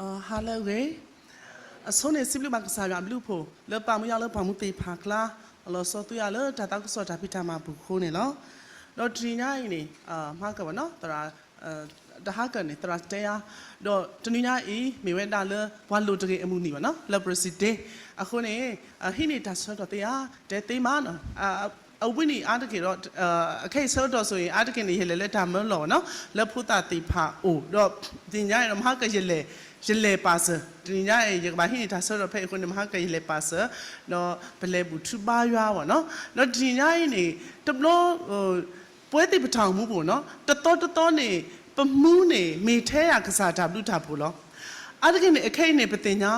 ဟါလၢအဂ့ၤ, အဆိန့ၣ် စံးဘျုးဘၣ်ကစၢ်ယွၤအဘျုးအဖှိၣ် လၢပာ်မူယၤလၢပှၤမူသ့ၣ်တဖၣ်အကျါ, အလီၤဆီသူယၤလၢတၢ်သးခုကစီၣ်တၢ်ဖံးတၢ်မၤအပူၤအဃိန့ၣ်လီၤ. ဒီးတနံၤညါအံၤန့ၣ် မဟါကၢၣ်ဘၣ်နီၤ သရၣ် တဟါကၢၣ်န့ၣ် သရၣ်တဲယၤ, ဒီးတနံၤညါအံၤ မ့ၢ်ဝဲဒၣ်လၢပှၤလိၣ်တဂ့ၤအမုၢ်နံၤဘၣ်နီၤ Leprosy Day အဃိန့ၣ် ဟံးန့ၢ်တၢ်ဆၢကတီၢ်သ့ဧါ တဲသ့မးနီၤ အဝဲန့ၣ်အါတက့ၢ်ဒီး အခဲအံၤဆၢကတီၢ်ဆိအံၤ အါတက့ၢ်န့ၣ် ယလဲၤလၢတၢ်မၢလီၢ်ဘၣ်နီၤ လၢဖိသၣ်သ့ၣ်တဖၣ်အအိၣ် ဒီးတနံၤညါအံၤဒီး မဟါကၢၣ်ယလဲၤ ယလဲၤပာ်စၢၤ တနံၤညါအံၤ ယကဘၣ်ဟံးန့ၢ်တၢ်ဆၢကတီၢ်ဖဲအံၤအဃိန့ၣ် မဟါကၢၣ်ယလဲၤပာ်စၢၤ ဒီးပလဲၤဘူၣ်ထူဘါယွၤဘၣ်နီၤ ဒီးတနံၤညါအံၤန့ၣ် တဘျီ ပဝဲသ့ၣ်ပတၢ်အိၣ်မူပူၤနီၤ တသီတသီန့ၣ် ပမူန့ၣ် မ့ၢ်ထဲယၤကစၢ်တၢ်ဘျုးတၢ်ဖှိၣ်လီၤ. အါတက့ၢ်န့ၣ် အခဲအံၤန့ၣ် ပသ့ၣ်ညါ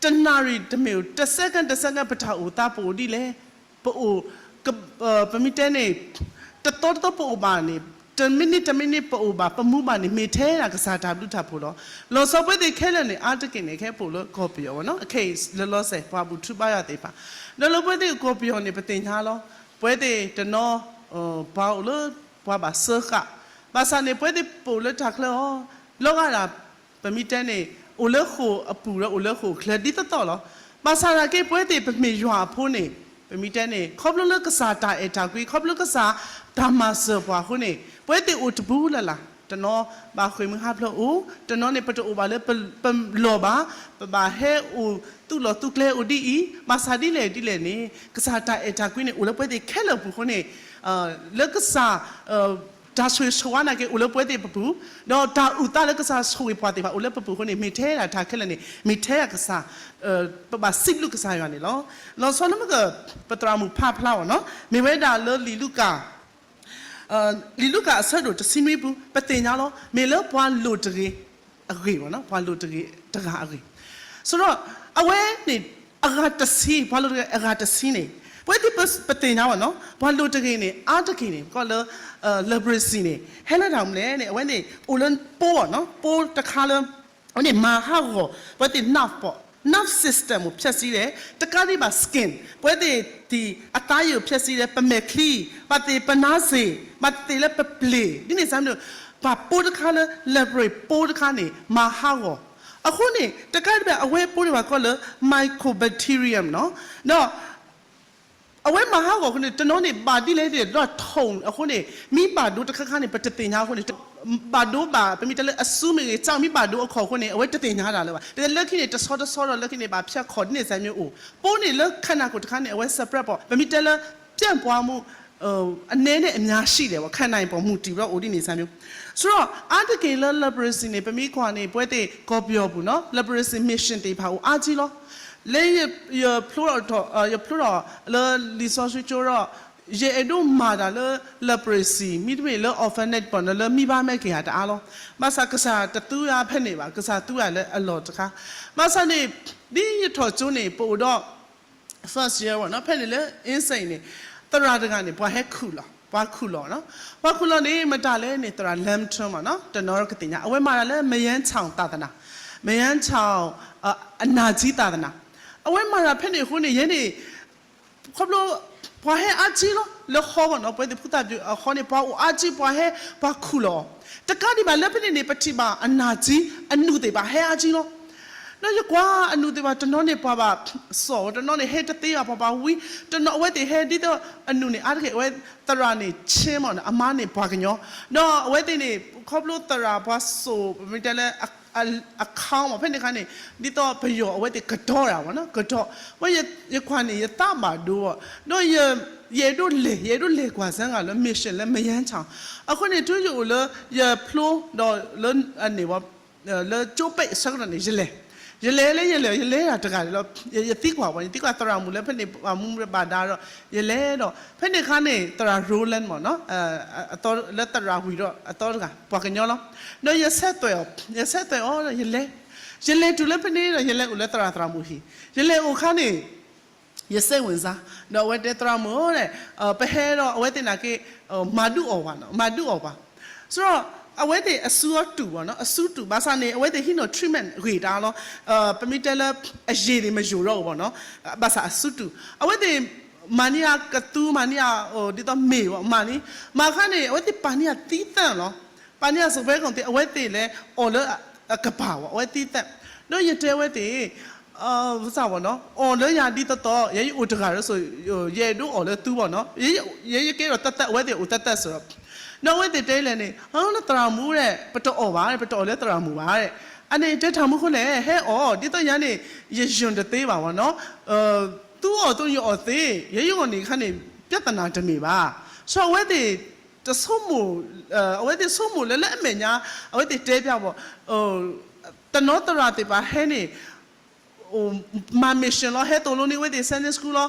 တနၣ်ရံၣ်တမ့ၢ်ဧိၤ တစဲကၣ်တစဲကၣ် ပတၢ်အိၣ်သးပအိၣ်ဒ်လဲၣ်, ပအိၣ် ပမ့ၢ်တဲန့ၣ် တသီတသီပအိၣ်ဘၣ်န့ၣ် တမံးနံးတမံးနံးပအိၣ်ဘၣ် ပမူဘၣ်န့ၣ် မ့ၢ်ထဲယၤကစၢ်တၢ်ဘျုးတၢ်ဖှိၣ်လီၤ. လီၤဆီပဝဲသ့ၣ်ခဲလၢာ်န့ၣ် အါတက့ၢ်န့ၣ် ခဲပအိၣ်လၢကီၢ်ပယီၤဘၣ်နီၤ အခဲအံၤလၢလီၤစဲး ပှၤဘူၣ်ထူဘါယွၤသ့ၣ်တဖၣ် ဒီးလၢပဝဲသ့ၣ်ကီၢ်ပယီၤန့ၣ် ပသ့ၣ်ညါလီၤ ပဝဲသ့ၣ်တနီၤ ပှၤအိၣ်လၢ ပှၤဘၣ်စၢဃာ် ဘၣ်ဆၣ်န့ၣ် ပဝဲသ့ၣ်ပအိၣ်လၢတၢ်ချၢအီၤ လီၤဂာ်ဒၣ် ပမ့ၢ်တဲန့ၣ် အိၣ်လၢဃိာ်အပူၤဒီးအိၣ်လၢဃိာ်ချၢဒ်သိးသိးလီၤ. ဘၣ်ဆၣ်သနာ်က့ ပဝဲသ့ၣ်ပမ့ၢ်ယွၤအဖိန့ၣ် ပမ့ၢ်တဲန့ၣ် ခီဖျိလၢကစၢ်တၢ်အဲၣ်တၢ်ကွံ ခီဖျိလၢကစၢ်တၢ်မၤစၢၤပှၤအဃိန့ၣ် ပဝဲသ့ၣ်အိၣ်တပူၤလၢ်လၢ် တနီၤဘၣ်ဃ့ၢ်မှံဟးဖျိးအိၣ် တနီၤန့ၣ်ပတအိၣ်ဘၣ်လၢပလီၢ်ဘၣ် ပဘၣ်ဟဲအိၣ်သူၣ်လီၢ်သူၣ်ကျဲအိၣ်ဒ်အံၤ ဘၣ်ဆၣ်ဒ်လဲၣ်ဒ်လဲၣ်န့ၣ် ကစၢ်တၢ်အဲၣ်တၢ်ကွံန့ၣ် အိၣ်လၢပဝဲသ့ၣ်ခဲလၢာ်အပူၤအဃိန့ၣ် လၢကစၢ် တၢ်ဆိၣ်ဂ့ၤဆိၣ်ဝါနာ်က့ အိၣ်လၢပဝဲသ့ၣ်ပပူၤ, ဒီးတၢ်အုၣ်သးလၢကစၢ်ဆိၣ်ဂ့ၤပှၤသ့ၣ်တဖၣ်အိၣ်လၢပပူၤအဃိန့ၣ် မ့ၢ်ထဲဒၣ်တၢ်ခဲလၢာ်န့ၣ် မ့ၢ်ထဲဒၣ်ကစၢ် ပဘၣ်စံးဘျုးကစၢ်ယွၤန့ၣ်လီၤ. လီၤဆီလၢမ့ၢ်က ပသရၣ်မုၣ်ဖးဖျါအီၤနီၤ မ့ၢ်ဝဲဒၣ်လၢလံာ်လူၤကၣ် လံာ်လူၤကၣ်အဆၢဒိၣ်တဆံနွံပူၤ ပသ့ၣ်ညါလီၤ မ့ၢ်လၢပှၤလိၣ်တဂ့ၤအဂ့ၢ်ဘၣ်နီၤ ပှၤလိၣ်တဂ့ၤတဂၤအဂ့ၢ်, ဆိုတော့ အဝဲန့ၣ် အဂၤတဆံ ပှၤလိၣ်တဂ့ၤအဂၤတဆံန့ၣ် ပဝဲသ့ၣ်ပသ့ၣ်ညါဘၣ်နီၤ ပှၤလိၣ်တဂ့ၤန့ၣ် အါတက့ၢ်န့ၣ် ကီးလၢ leprosy န့ၣ် ဟဲလၢတၢ်မနုၤလဲၣ်န့ၣ် အဝဲန့ၣ် အိၣ်လၢပိဘၣ်နီၤ ပိတခါလၢ အဝဲန့ၣ်မၤဟးဂီၤ ပဝဲသ့ၣ် nerve ပူၤ nerve system ပူၤဖျက်ဆီးတယ် တကးဒံးဘၣ် skin ပဝဲသ့ၣ်သ့ၣ်အသားအယိာ်ဖျက်ဆီးတယ် ပမဲာ်ချံ ဘၣ်သ့ၣ်ပနါစ့ၣ် ဘၣ်သ့ၣ်လၢပပျ့ၤ ဒ်န့ၣ်စ့ၢ်မ့ၢ် ဘၣ်ပိတခါလၢ leprosy ပိတခါန့ၣ် မၤဟးဂီၤ အဃိန့ၣ် တကးဒံးဘၣ် အဝဲပိန့ၣ်ပှၤကိးလၢ mycobacterium နီၤ ဒီး အဝဲမၤဟးဂီၤအဃိန့ၣ် တနီၤန့ၣ် ဘၣ်ဒ်လဲၣ်ဒ်လဲၣ်ဒီး ထုံး အဃိန့ၣ် မ့ၢ်ဘၣ်ဒိတခါခါန့ၣ် ပတသ့ၣ်ညါအဃိန့ၣ် ဘၣ်ဒိဘၣ် ပမ့ၢ်တဲလၢအစုမ့ၢ်ဂ့ၤ ကၠီမ့ၢ်ဘၣ်ဒိအခီၣ်အဃိန့ၣ် အဝဲတသ့ၣ်ညါတၢ်လၢၤဘၣ် တလၢခံန့ၣ် တဆီတဆီဒီးလၢခံန့ၣ် ဘၣ်ဖၠၣ်ခီၣ်ဒ်န့ၣ်စ့ၢ်မ့ၢ်အိၣ် ပိန့ၣ်လၢ ခန္ဓာကိုယ် တခါန့ၣ် အဝဲ spread ပီၤ ပမ့ၢ်တဲလၢ ပျံ့ပွားမှု အနဲနဲ့အများရှိတယ်ပေါ့ ခန္ဓာကိုယ်ပေါ်မူတည်ပြီးတော့ အိၣ်ဒ်န့ၣ်စ့ၢ်မ့ၢ် ဆိုတော့ အါတက့ၢ်လၢ leprosy န့ၣ် ပမ့ၢ်ကွၢ်န့ၣ် ပဝဲသ့ၣ်ကီၢ်ပယီၤပူၤနီၤ leprosy mission သ့ၣ်တဖၣ်အိၣ်အါကံလီၤ လၢယ ယဖျိထီၣ် ယဖျိထီၣ်လၢလံာ်စီဆှံကၠိဒီး ယအဲၣ်ဒိးမၤတၢ်လၢ leprosy မ့တမ့ၢ်လၢ orphanage ပူၤနီၤ လၢမံဘါမဲက့ၤယၤတအါလီၤ ဘၣ်ဆၣ်ကစၢ်တသူယၤဖဲန့ၣ်ဘၣ် ကစၢ်သူယၤလၢအလီၢ်တခါ ဘၣ်ဆၣ်န့ၣ် ဒ်ယထီၣ်ကၠိန့ၣ် ပအိၣ်ဒီး first year ဘၣ်နီၤ ဖဲန့ၣ်လၢ insane န့ၣ် သရၣ်တဂၤန့ၣ် ပှၤဟဲခူၣ်လီၤ ပှၤခူၣ်လီၤနီၤ ပှၤခူၣ်လီၤန့ၣ် မတၤလဲၣ်န့ၣ် သရၣ် Lamton ဘၣ်နီၤ တနီၤကသ့ၣ်ညါ အဝဲမၤတၢ်လၢ မယဲၣ်ဆၣ်သးသနၢ် မယဲၣ်ဆၣ် အနာ်ကြီးသာသနာ အဝဲမၤတၢ်ဖဲန့ၣ်အဃိန့ၣ် ယဲန့ၣ် ခီဖျိ ပှၤဟဲအါကံလီၤ လၢဟီဘၣ်နီၤ ပဝဲသ့ၣ်ဖိသၣ်ပူၤအဃိန့ၣ် ပှၤအိၣ်အါကံ ပှၤဟဲ ပှၤခူၣ်လီၤ တကးဒံးဘၣ်လၢဖဲန့ၣ်န့ၣ် ပထံၣ်ဘၣ်အနာ်ကြီး အနူၢ်သ့ၣ်တဖၣ်ဟဲအါကံလီၤ ဒီးယကွၢ်အနူၢ်သ့ၣ်တဖၣ် တနီၤန့ၣ်ပှၤဘၣ်စီၣ် တနီၤန့ၣ်ဟဲတသ့ဘၣ် ပှၤဘၣ်ဝံ တနီၤအဝဲသ့ၣ်ဟဲဒ်သိးအနူၢ်န့ၣ် အါတက့ၢ်အဝဲသရၣ်န့ၣ် ဆ့မီၤ အမါန့ၣ်ပှၤကညီ ဒီးအဝဲသ့ၣ်န့ၣ် ခီဖျိသရၣ်ပှၤစိာ် ပမ့ၢ်တဲလၢ အခီမီၤ ဖဲန့ၣ်အခါန့ၣ် ဒ်သိးပယီၤအဝဲသ့ၣ်ကတီၤတၢ်ဘၣ်နီၤ ကတီၤ ဝဲယကွၢ်န့ၣ် ယသးဘၣ်ဒိဘၣ် ဒီးယအဲၣ်ဒိးလဲၤ ယအဲၣ်ဒိးလဲၤကွၢ်စ့ၢ်ကီးလၢ mission လၢ မယဲၣ်ဆၣ် အဃိန့ၣ် တုၤယအိၣ်လၢ ယဖျိဒီးလၢအန့ၣ်ဘၣ် လၢကၠိပိတ်အဆၢကတီၢ်န့ၣ် ယလဲၤ ယလဲၤလၢယလဲၤ ယလဲၤတၢ်တဂၤဒီး ယသံကွၢ်ဘၣ် ယသံကွၢ်သရၣ်မုၣ်လၢဖဲန့ၣ် ပှၤမူဘၣ်ဒါဒီး ယလဲၤဒီး ဖဲန့ၣ်အခါန့ၣ် သရၣ် Roland မီၤနီၤ လၢသရၣ်ဝံၤဒီးအသီတဂၤ ပှၤကညီလီၤ ဒီးယဆဲးသွဲၣ်အီၤ ယဆဲးသွဲၣ်အီၤဒီးယလဲၤ ယလဲၤတုၤလၢဖဲန့ၣ်ဒီး ယလဲၤအိၣ်လၢသရၣ်သရၣ်မုၣ်ဟံၣ် ယလဲၤအိၣ်အခါန့ၣ် ယစိတ်ဝင်စား ဒီးအဝဲတဲသရၣ်မုၣ်ဧၢ ပဟဲဒီးအဝဲသ့ၣ်နာ်က့ မၤဒုးအီၣ်ဝဲ မၤဒုးအီၣ်ဝဲ ဆိုတော့ အဝဲသ့ၣ်အစုအီၤတူာ်ဘၣ်နီၤ အစုတူာ် ဘၣ်ဆၣ်န့ၣ် အဝဲသ့ၣ်ဟံးန့ၢ် treatment ဂ့ၤတၢ်လီၤ ပမ့ၢ်တဲလၢ အရည်န့ၣ်မယိာ်ထီၣ်ဘၣ်နီၤ ဘၣ်ဆၣ်အစုတူာ် အဝဲသ့ၣ် မၤန့ၢ်အကသူ မၤန့ၢ်အ ဒ်သိးမ့ၢ်ဘၣ် မၤန့ၢ် မၤခါန့ၣ် အဝဲသ့ၣ်ပာ်န့ၢ်အသံသၢလီၤ ပာ်န့ၢ်အစပွဲကုံသ့ အဝဲသ့ၣ်လဲၤအီၣ်လၢ အကပၤဝဲ အဝဲသံသၣ်, ဒီးယတဲဝဲသ့ၣ် စၢ်ဝဲနီၤ အီၣ်လၢယၤဒ်သိးသိး ယဲယအိၣ်တဂၤဒီးစိၤ ယအဲၣ်ဒိးအီၣ်လၢသုဘၣ်နီၤ, ယဲယကဲဒီးသၣ်သၣ် အဝဲသ့ၣ်အိၣ်သၣ်သၣ်စ့ၢ်ကီး, ဒီးအဝဲသ့ၣ်တဲလဲၣ်န့ၣ် လၢသရၣ်မုၣ်ဒီး ပတအီၣ်ဘၣ် ပတအီၣ်လၢသရၣ်မုၣ်ဘၣ်, အန့ၣ်တဲတၢ်မူအဃိလဲၣ် ဟဲအီၣ် ဒ်သိးယၤန့ၣ် ယယုၢ်တသ့ဘၣ်ဝဲနီၤ, သုအီၣ်သုယအီၣ်သ့, ယဲယဂီၢ်န့ၣ်ခါန့ၣ် ပြဿနာတမ့ၢ်ဘၣ်, ဆိအဝဲသ့ၣ် တဆိကမိၣ်, အဝဲသ့ၣ်ဆိကမိၣ်လၢ လၢအမဲာ်ညါ အဝဲသ့ၣ်တဲပျၢ်ဘၣ် တနီၤသရၣ်သ့ၣ်တဖၣ်ဟဲန့ၣ် မၤ mission လီၤ ဟဲသိၣ်လိန့ၢ်အဝဲသ့ၣ် Sunday school လီၤ,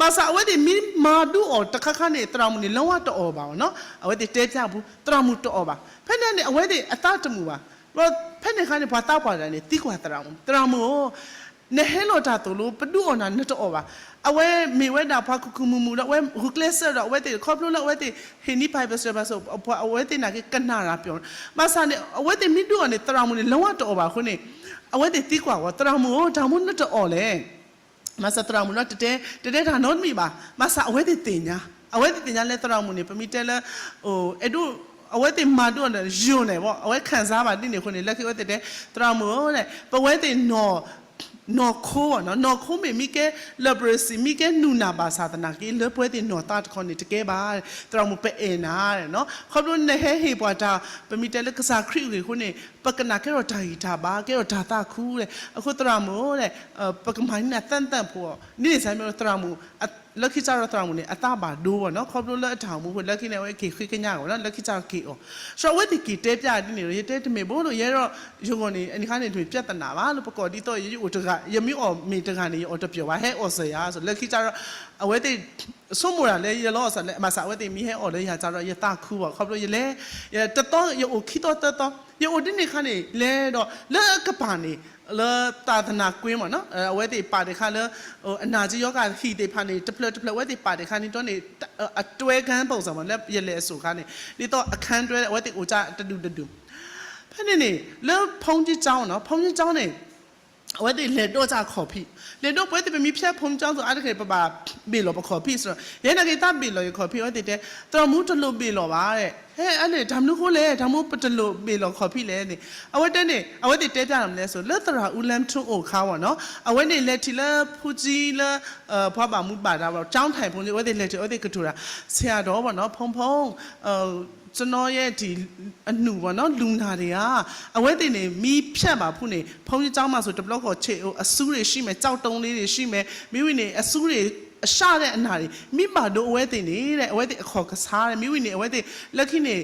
ဘၣ်ဆၣ်အဝဲသ့ၣ်မ့ၢ်မၤဒုးအီၣ်တခါခါန့ၣ် သရၣ်မုၣ်န့ၣ် လၢဝဲတအီၣ်ဘၣ်ဝဲနီၤ, အဝဲသ့ၣ်တဲပျၢ်ပူၤ သရၣ်မုၣ်တအီၣ်ဘၣ်, ဖဲန့ၣ်န့ၣ် အဝဲသ့ၣ်အသးတမုာ်ဘၣ်, ဒီးဖဲန့ၣ်ခါန့ၣ် ပှၤသးပှၢ်တဂၤန့ၣ် သံကွၢ်သရၣ်မုၣ် သရၣ်မုၣ်ဧၢ နဟဲလီၤတၢ်သိၣ်လိ ပဒုးအီၣ်နၤ နတအီၣ်ဘၣ်, အဝဲမ့ၢ်ဝဲဒၣ်ပှၤကူကူမုာ်မုာ်ဒီး အဝဲဂုာ်ကျဲးစၢးဒီး အဝဲသ့ၣ်ခီဖျိလၢအဝဲသ့ၣ် ဟ့ၣ်နံၣ် Bible study ဘၣ်ဆၣ် အဝဲသ့ၣ်နာ်က့ကနၣ်တၢ်ပျီ, ဘၣ်ဆၣ်န့ၣ် အဝဲသ့ၣ်မ့ၢ်ဒုးအီၣ်န့ၣ် သရၣ်မုၣ်န့ၣ် လၢဝဲတအီၣ်ဘၣ်အဃိန့ၣ် အဝဲသ့ၣ်သံကွၢ်ဝဲ သရၣ်မုၣ်ဧၢ တၢ်မူနတအီၣ်လဲၣ် ဘၣ်ဆၣ်သရၣ်မုၣ်ဒီး တတဲတၢ်နီတမံၤဘၣ်, ဘၣ်ဆၣ်အဝဲသ့ၣ်သ့ၣ်ညါ, အဝဲသ့ၣ်သ့ၣ်ညါလၢသရၣ်မုၣ်န့ၣ် ပမ့ၢ်တဲလၢ အဲၣ်ဒိး အဝဲသ့ၣ်မၤဒိၣ်န့ၣ် ယိာ်န့ၣ်ဘၣ် အဝဲခံစားဘၣ်ဒ်န့ၣ်အဃိန့ၣ် လၢခံအဝဲသ့ၣ်တဲ သရၣ်မုၣ်ဧၢ ပဝဲသ့ၣ် နီၢ်ခိဘၣ်နီၤ, နီၢ်ခိမ့ၢ်မံကဲ leprosy မံကဲနုာ်နၢ်ဘၣ်ဆၣ်သနာ်က့ လၢပဝဲသ့ၣ်နီၢ်သးတခီန့ၣ် တကဲဘၣ်, သရၣ်မုၣ်ပအဲၣ်နၤနီၤ, ခီဖျိနဟဲဟ့ၣ်ပှၤတၢ် ပမ့ၢ်တဲလၢကစၢ်ခရံာ်အဂ့ၢ်အဃိန့ၣ် ပကနၣ်ကဲထီၣ်တၢ်ဂံၢ်တၢ်ဘါ ကဲထီၣ်တၢ်သးခု, အဃိသရၣ်မုၣ်ဧၢ ပကမၤန့ၢ်နၤသၣ်သၣ်ဖိ ဒ်န့ၣ်စ့ၢ်မ့ၢ်သရၣ်မုၣ် လၢခံစးထီၣ်သရၣ်မုၣ်န့ၣ် အသးဘၣ်ဒိဘၣ်နီၤ, ခီဖျိလၢအတၢ်အိၣ်မူအဃိ လၢခံန့ၣ် အဝဲက့ၤဃ့ကညးအီၤနီၤ, လၢခံစးထီၣ်က့ၤအီၤ, ဆိအဝဲသ့ၣ်က့ၤတဲပျၢ်ဒ်န့ၣ်ဒီး ယတဲတမ့ၢ်ဘၣ်လီၤ, ယဲဒီး ယဂီၢ်န့ၣ် အန့ၣ်ခါန့ၣ် တမ့ၢ်ပြဿနာဘၣ်လီၤ, ပကိးဒ်သိး ယအိၣ်တဂၤ ယမ့ၢ်အီၣ်မ့ၤတဂၤန့ၣ် ယအီၣ်တပျီၤဘၣ် ဟဲအီၣ်စၢၤယၤ, လၢခံစးထီၣ် အဝဲသ့ၣ် ဆိကမိၣ်တၢ်လၢယလီၤစၢ်လၢ ဘၣ်ဆၣ်အဝဲသ့ၣ်မ့ၢ်ဟဲအီၣ်လၢယၤစးထီၣ် ယသးခုဘၣ်, ခီဖျိယလဲၤ တသီ ယအိၣ်ခံသီသၢသီ ယအိၣ်ဒ်န့ၣ်ခါန့ၣ် လဲၤဒီး လၢအကပၤန့ၣ် လၢသာသနာကွင်းမ့ၢ်နီၤ, အဝဲသ့ၣ်ပာ်တ့ၢ်ခါလၢ အနာ်က့ၤရောဂါဟံၣ်သ့ၣ်တဖၣ်န့ၣ် တဖျၢၣ်တဖျၢၣ် အဝဲသ့ၣ်ပာ်တ့ၢ်ခါန့ၣ်ဒီးန့ၣ် အတွဲကါ ပုံစံ မ့ၢ် လၢယလဲၤအစိၤခါန့ၣ် ဒ်သိးအခန်းတွဲ အဝဲသ့ၣ်အိၣ်ကါတဒူၣ်တဒူၣ်, ဖဲန့ၣ်န့ၣ် လၢဘုန်းကြီးကျောင်းနီၤ, ဘုန်းကြီးကျောင်းန့ၣ် အဝဲသ့ၣ်လဲၤဒိးကါ coffee, လဲၤဒိး ပဝဲသ့ၣ်ပမ့ၢ်ဖဲဘုန်းကြီးကျောင်းအါတက့ၢ် ပဘၣ်ဘ့ၣ်လီၤပ coffee စ့ၢ်ကီး, ယဲနာ်က့ၤသးဘ့ၣ်လီၤယ coffee အဝဲသ့ၣ်တဲ သရၣ်မုၣ်တလိၣ်ဘ့ၣ်လီၤဘၣ်, ဟဲအန့ၣ် တၢ်မနုၤအဃိလဲၣ် တၢ်မနုၤပတလိၣ်ဘ့ၣ်လီၤ coffee လဲၣ်န့ၣ် အဝဲတဲန့ၣ် အဝဲသ့ၣ်တဲပျၢ်နၤမနုၤလဲၣ်စ့ၢ်ကီး လၢသရၣ် ဦးလမ်းထွန်း အိၣ်ခါမ့ၢ်နီၤ, အဝဲန့ၣ်လဲၤထံၣ်လၢ ဘုန်းကြီး လၢ ပှၤဘၣ်မူဘၣ်ဒါဘၣ် ကျောင်းထိုင်ဘုန်းကြီး အဝဲသ့ၣ်လဲၤထံၣ် အဝဲသ့ၣ်ကတိၤတၢ် ဆရာတော် မ့ၢ်နီၤ ဖုန်းဖုန်း ကျွန်တော်ရဲ့ ဒီ အနု ပေါ့နော် လူနာတွေက အဝဲသ့ၣ်န့ၣ် မီးဖြတ်ပါဖူးန့ၣ် ဘုန်းကြီးကျောင်းမှာဆို တဘျီဃီ ခြေ အဆူတွေရှိမယ် ကျောက်တုံးလေးတွေရှိမယ် မ့ၢ်ဝံၤန့ၣ် အဆူတွေ အရှတဲ့ အနာတွေ မီးဘၣ်ဒိ အဝဲသ့ၣ်န့ၣ် အဝဲသ့ၣ်အခီၣ်ကဆါ မ့ၢ်ဝံၤန့ၣ် အဝဲသ့ၣ် လၢခံန့ၣ်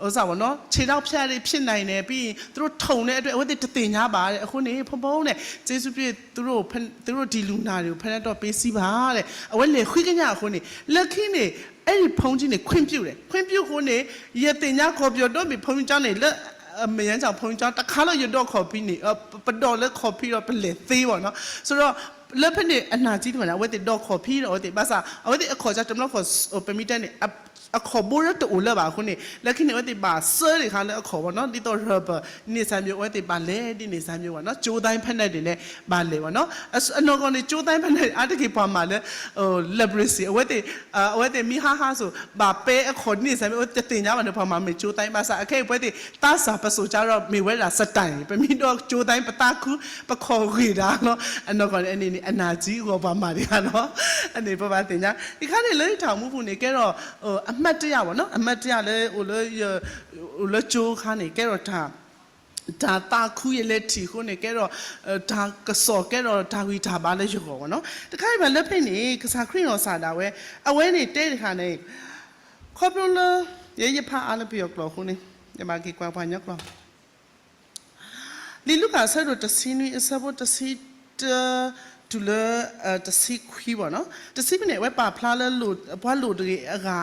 ဥစ္စာပေါ့နော် ခြေထောက်ဖြတ်တွေဖြစ်နိုင်တယ် ပြီးရင် သူတို့ထုံတဲ့အတွက် အဝဲသ့ၣ်တသ့ၣ်ညါဘၣ်တဲ့ အဃိန့ၣ် ဖုန်းဖုန်းနဲ့ ကျေးဇူးပြု သူတို့ သူတို့ဒီလူနာတွေကို ဖဲနဲ့တော့ပေးစီးပါတဲ့ အဝဲလဲၤဃုကညးအဃိန့ၣ် လၢခံန့ၣ် အဲ့ဒီဘုန်းကြီးန့ၣ် ခွင့်ပြုတယ် ခွင့်ပြုအဃိန့ၣ် ယသ့ၣ်ညါ ကီၢ်ပယီၤဒီဘ့ၣ် ဘုန်းကြီးကျောင်းန့ၣ် လၢ မယန်းကျောင်း ဘုန်းကြီးကျောင်း တခါလၢယဒိး coffee န့ၣ် ပဒိးလၢ coffee ဒီးပလဲၤသ့ပေါ့နော် ဆိုတော့ လၢဖဲန့ၣ် အနာ်က့ၤတမံၤန့ၣ် အဝဲသ့ၣ်ဒိး coffee ဒီး အဝဲသ့ၣ် ဘၣ်ဆၣ် အဝဲသ့ၣ်အခီၣ်ကဆါ တဘျီဃီ ပမ့ၢ်တဲန့ၣ် အခီၣ်ဘိလၢတအိၣ်လၢၤဘၣ်အဃိန့ၣ် လၢခံန့ၣ် အဝဲသ့ၣ်ဘၣ်စၢတ့ၢ်ခါလၢအခီၣ်ပေါ့နော် ဒ်သိး rubber န့ၣ်စ့ၢ်ကီး အဝဲသ့ၣ်ဘၣ်လဲၤဒ်န့ၣ်စ့ၢ်ကီးပေါ့နော် ကြိုးသိမ်းဖက်နဲ့တွေနဲ့ ဘၣ်လဲၤပေါ့နော် အနီၢ်ကီၢ်န့ၣ် ကြိုးသိမ်းဖက်နဲ့ အါတက့ၢ်ပှၤမၤလၢ leprosy အဝဲသ့ၣ် အဝဲသ့ၣ်မံဟါဟါစိၤ ဘၣ်ပဲအခီၣ်ဒ်န့ၣ်စ့ၢ်ကီး အဝဲသ့ၣ်တသ့ၣ်ညါဘၣ်န့ၣ် ပှၤမၤမ့ၢ် ကြိုးသိမ်း ဘၣ်ဆၣ် အခဲအံၤပဝဲသ့ၣ် သးစၢ်ပစိာ်ကါဒီး မ့ၢ်ဝဲဒၣ် style ပမ့ၢ်ဒိး ကြိုးသိမ်း ပသးခု ပခီၣ်ဂ့ၤတၢ်လီၤ အနီၢ်ကီၢ်န့ၣ် အန့ၣ်န့ၣ် အနာ်က့ၤဂီၤပှၤမၤတဂၤလီၤ အန့ၣ်ပဘၣ်သ့ၣ်ညါ တခါန့ၣ်လၢတၢ်အိၣ်မူပူၤန့ၣ် ကဲထီၣ် အမှတ်တရပေါ့နော် အမှတ်တရလၢ အိၣ်လၢ အိၣ်လၢကၠိခါန့ၣ် ကဲထီၣ်တၢ် တၢ်သးခုယလဲၤထံၣ်အဃိန့ၣ် ကဲထီၣ် တၢ်ကစီၣ် ကဲထီၣ်တၢ်ဂံၢ်တၢ်ဘါလၢယဂီၢ်ပေါ့နော် တခါအံၤဘၣ်လၢဖဲန့ၣ် ကစၢ်ခရံာ်နီၢ်ကစၢ်ဒၣ်ဝဲ အဝဲန့ၣ်တဲတခါန့ၣ် ခီဖျိလၢ ယဲယဖးအါလၢပယီၤကျိာ်အဃိန့ၣ် ယဘၣ်က့ၤကွၢ်ပှၤကညီကျိာ် လံာ်လူၤကၣ်အဆၢဒိၣ်တဆံနွံ အဆၢဖိတဆံတၢ တုၤလၢ တဆံခွံပေါ့နော် တဆံခွံန့ၣ် အဝဲပာ်ဖျါလၢ ပှၤလိၣ်တဂ့ၤအဂၤ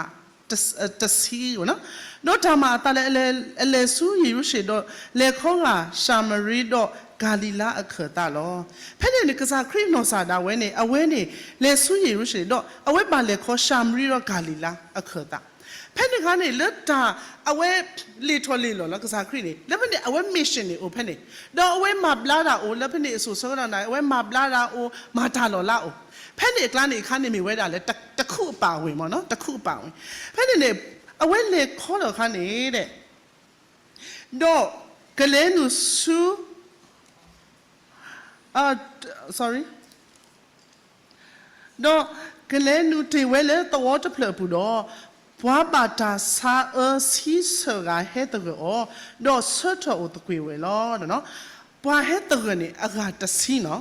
တဆံပေါ့နော် ဒီးတၢ်မၤအသးလၢ အလဲၤဆူယရူၤၡလ့ၣ်ဒီး လဲၤခီဂာ်ၡၤမရံဒီးကၤလံၤလါအခၢၣ်သးလီၤ. ဖဲန့ၣ်န့ၣ် ကစၢ်ခရံာ်နီၢ်ကစၢ်ဒၣ်ဝဲန့ၣ် အဝဲန့ၣ် လဲၤဆူယရူၤၡလ့ၣ်ဒီး အဝဲဘၣ်လဲၤခီၡၤမရံဒီးကၤလံၤလါအခၢၣ်သး ဖဲန့ၣ်အခါန့ၣ် လၢတၢ်အဝဲ လ့ၣ်ထီၣ်လ့ၣ်လီၤလၢကစၢ်ခရံာ်န့ၣ် လၢဖဲန့ၣ် အဝဲ mission န့ၣ်အိၣ်ဖဲန့ၣ် ဒီးအဝဲမၤဘျါတၢ်အိၣ်လၢဖဲန့ၣ် အစိၤဆၢကတီၢ်န့ၣ် အဝဲမၤဘျါတၢ်အိၣ် မၤတၢ်လီၤလးအိၣ် ဖဲန့ၣ်အကျါန့ၣ်အခါန့ၣ်မ့ၢ်ဝဲဒၣ်လၢ တခူၣ်အပၣ်ဝ့ၢ်မ့ၢ်နီၤ တခူၣ်အပၣ်ဝ့ၢ် ဖဲန့ၣ်န့ၣ် အဝဲလဲၤခီလီၤအခါန့ၣ်ဒီး ဒီး ကလဲၤနုာ်ဆူ, sorry, ဒီးကလဲၤနုာ်တ့ၢ်ဝဲလၢသဝီတဖျၢၣ်အပူၤဒီး, ပှၤဘၣ်တၢ်ဆါအၢဆံဆၢၣ်ဂၤဟဲသဂၢၢ်အီၤ, ဒီးဆၢထၢၣ်အိၣ်သကွ့ၢ်ဝဲလီၤ. ပှၤဟဲသဂၢၢ်န့ၣ်အဂၤတဆံနီၤ.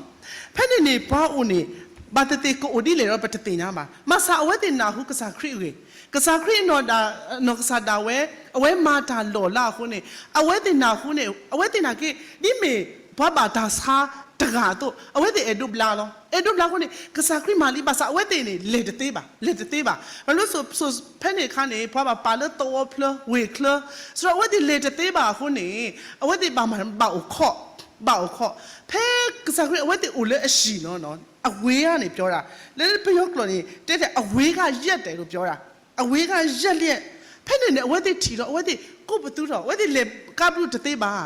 ဖဲန့ၣ်န့ၣ် ပှၤအိၣ်န့ၣ် ဘၣ်သ့ၣ်သ့ၣ်ကအိၣ်ဒ်လဲၣ်ဒီးပတသ့ၣ်ညါဘၣ်. ဘၣ်ဆၣ်အဝဲသ့ၣ်နၢ်ဟူကစၢ်ခရံာ်အဂ့ၢ်, ကစၢ်ခရံာ်နီၢ်ကစၢ်ဒၣ်ဝဲ, အဝဲမၤတၢ်လီၢ်လၢအဃိန့ၣ်, အဝဲသ့ၣ်နၢ်ဟူန့ၣ် အဝဲသ့ၣ်နာ်က့ ဒ်မ့ၢ်ပှၤဘၣ်တၢ်ဆါတဂၤအသိး အဝဲသ့ၣ်အဲၣ်ဒိးဘျါလီၤ. အဲၣ်ဒိးဘျါအဃိန့ၣ် ကစၢ်ခရံာ်မၤလံ ဘၣ်ဆၣ်အဝဲသ့ၣ်န့ၣ် လဲၤတသ့ဘၣ်, လဲၤတသ့ဘၣ်. ဘၣ်မနုၤအဃိ ဖဲန့ၣ်အခါန့ၣ် ပှၤဘၣ်ပာ်လၢသဝီချၢ ဝ့ၢ်ချၢ, ဆိုတော့ အဝဲသ့ၣ်လဲၤတသ့ဘၣ်အဃိန့ၣ် အဝဲသ့ၣ်ဘၣ်မၤ ဘၣ်အိၣ်ခိး, ဘၣ်အိၣ်ခိး, ဖဲကစၢ်ခရံာ်အဝဲသ့ၣ်အိၣ်လၢအဟံၣ်နီၤ, အဝ့ကန့ၣ် ပြောတာ, လၢပယီၤကျိာ်န့ၣ် တဲတဲ အဝ့ကရက်တယ်လို့ပြောတာ, အဝ့ကရက်လျက်, ဖဲန့ၣ်န့ၣ် အဝဲသ့ၣ်ထံၣ်လီၤ, အဝဲသ့ၣ်ကိးပသူထီၣ်, အဝဲသ့ၣ်လဲၤကါဘျုးတသ့ဘၣ်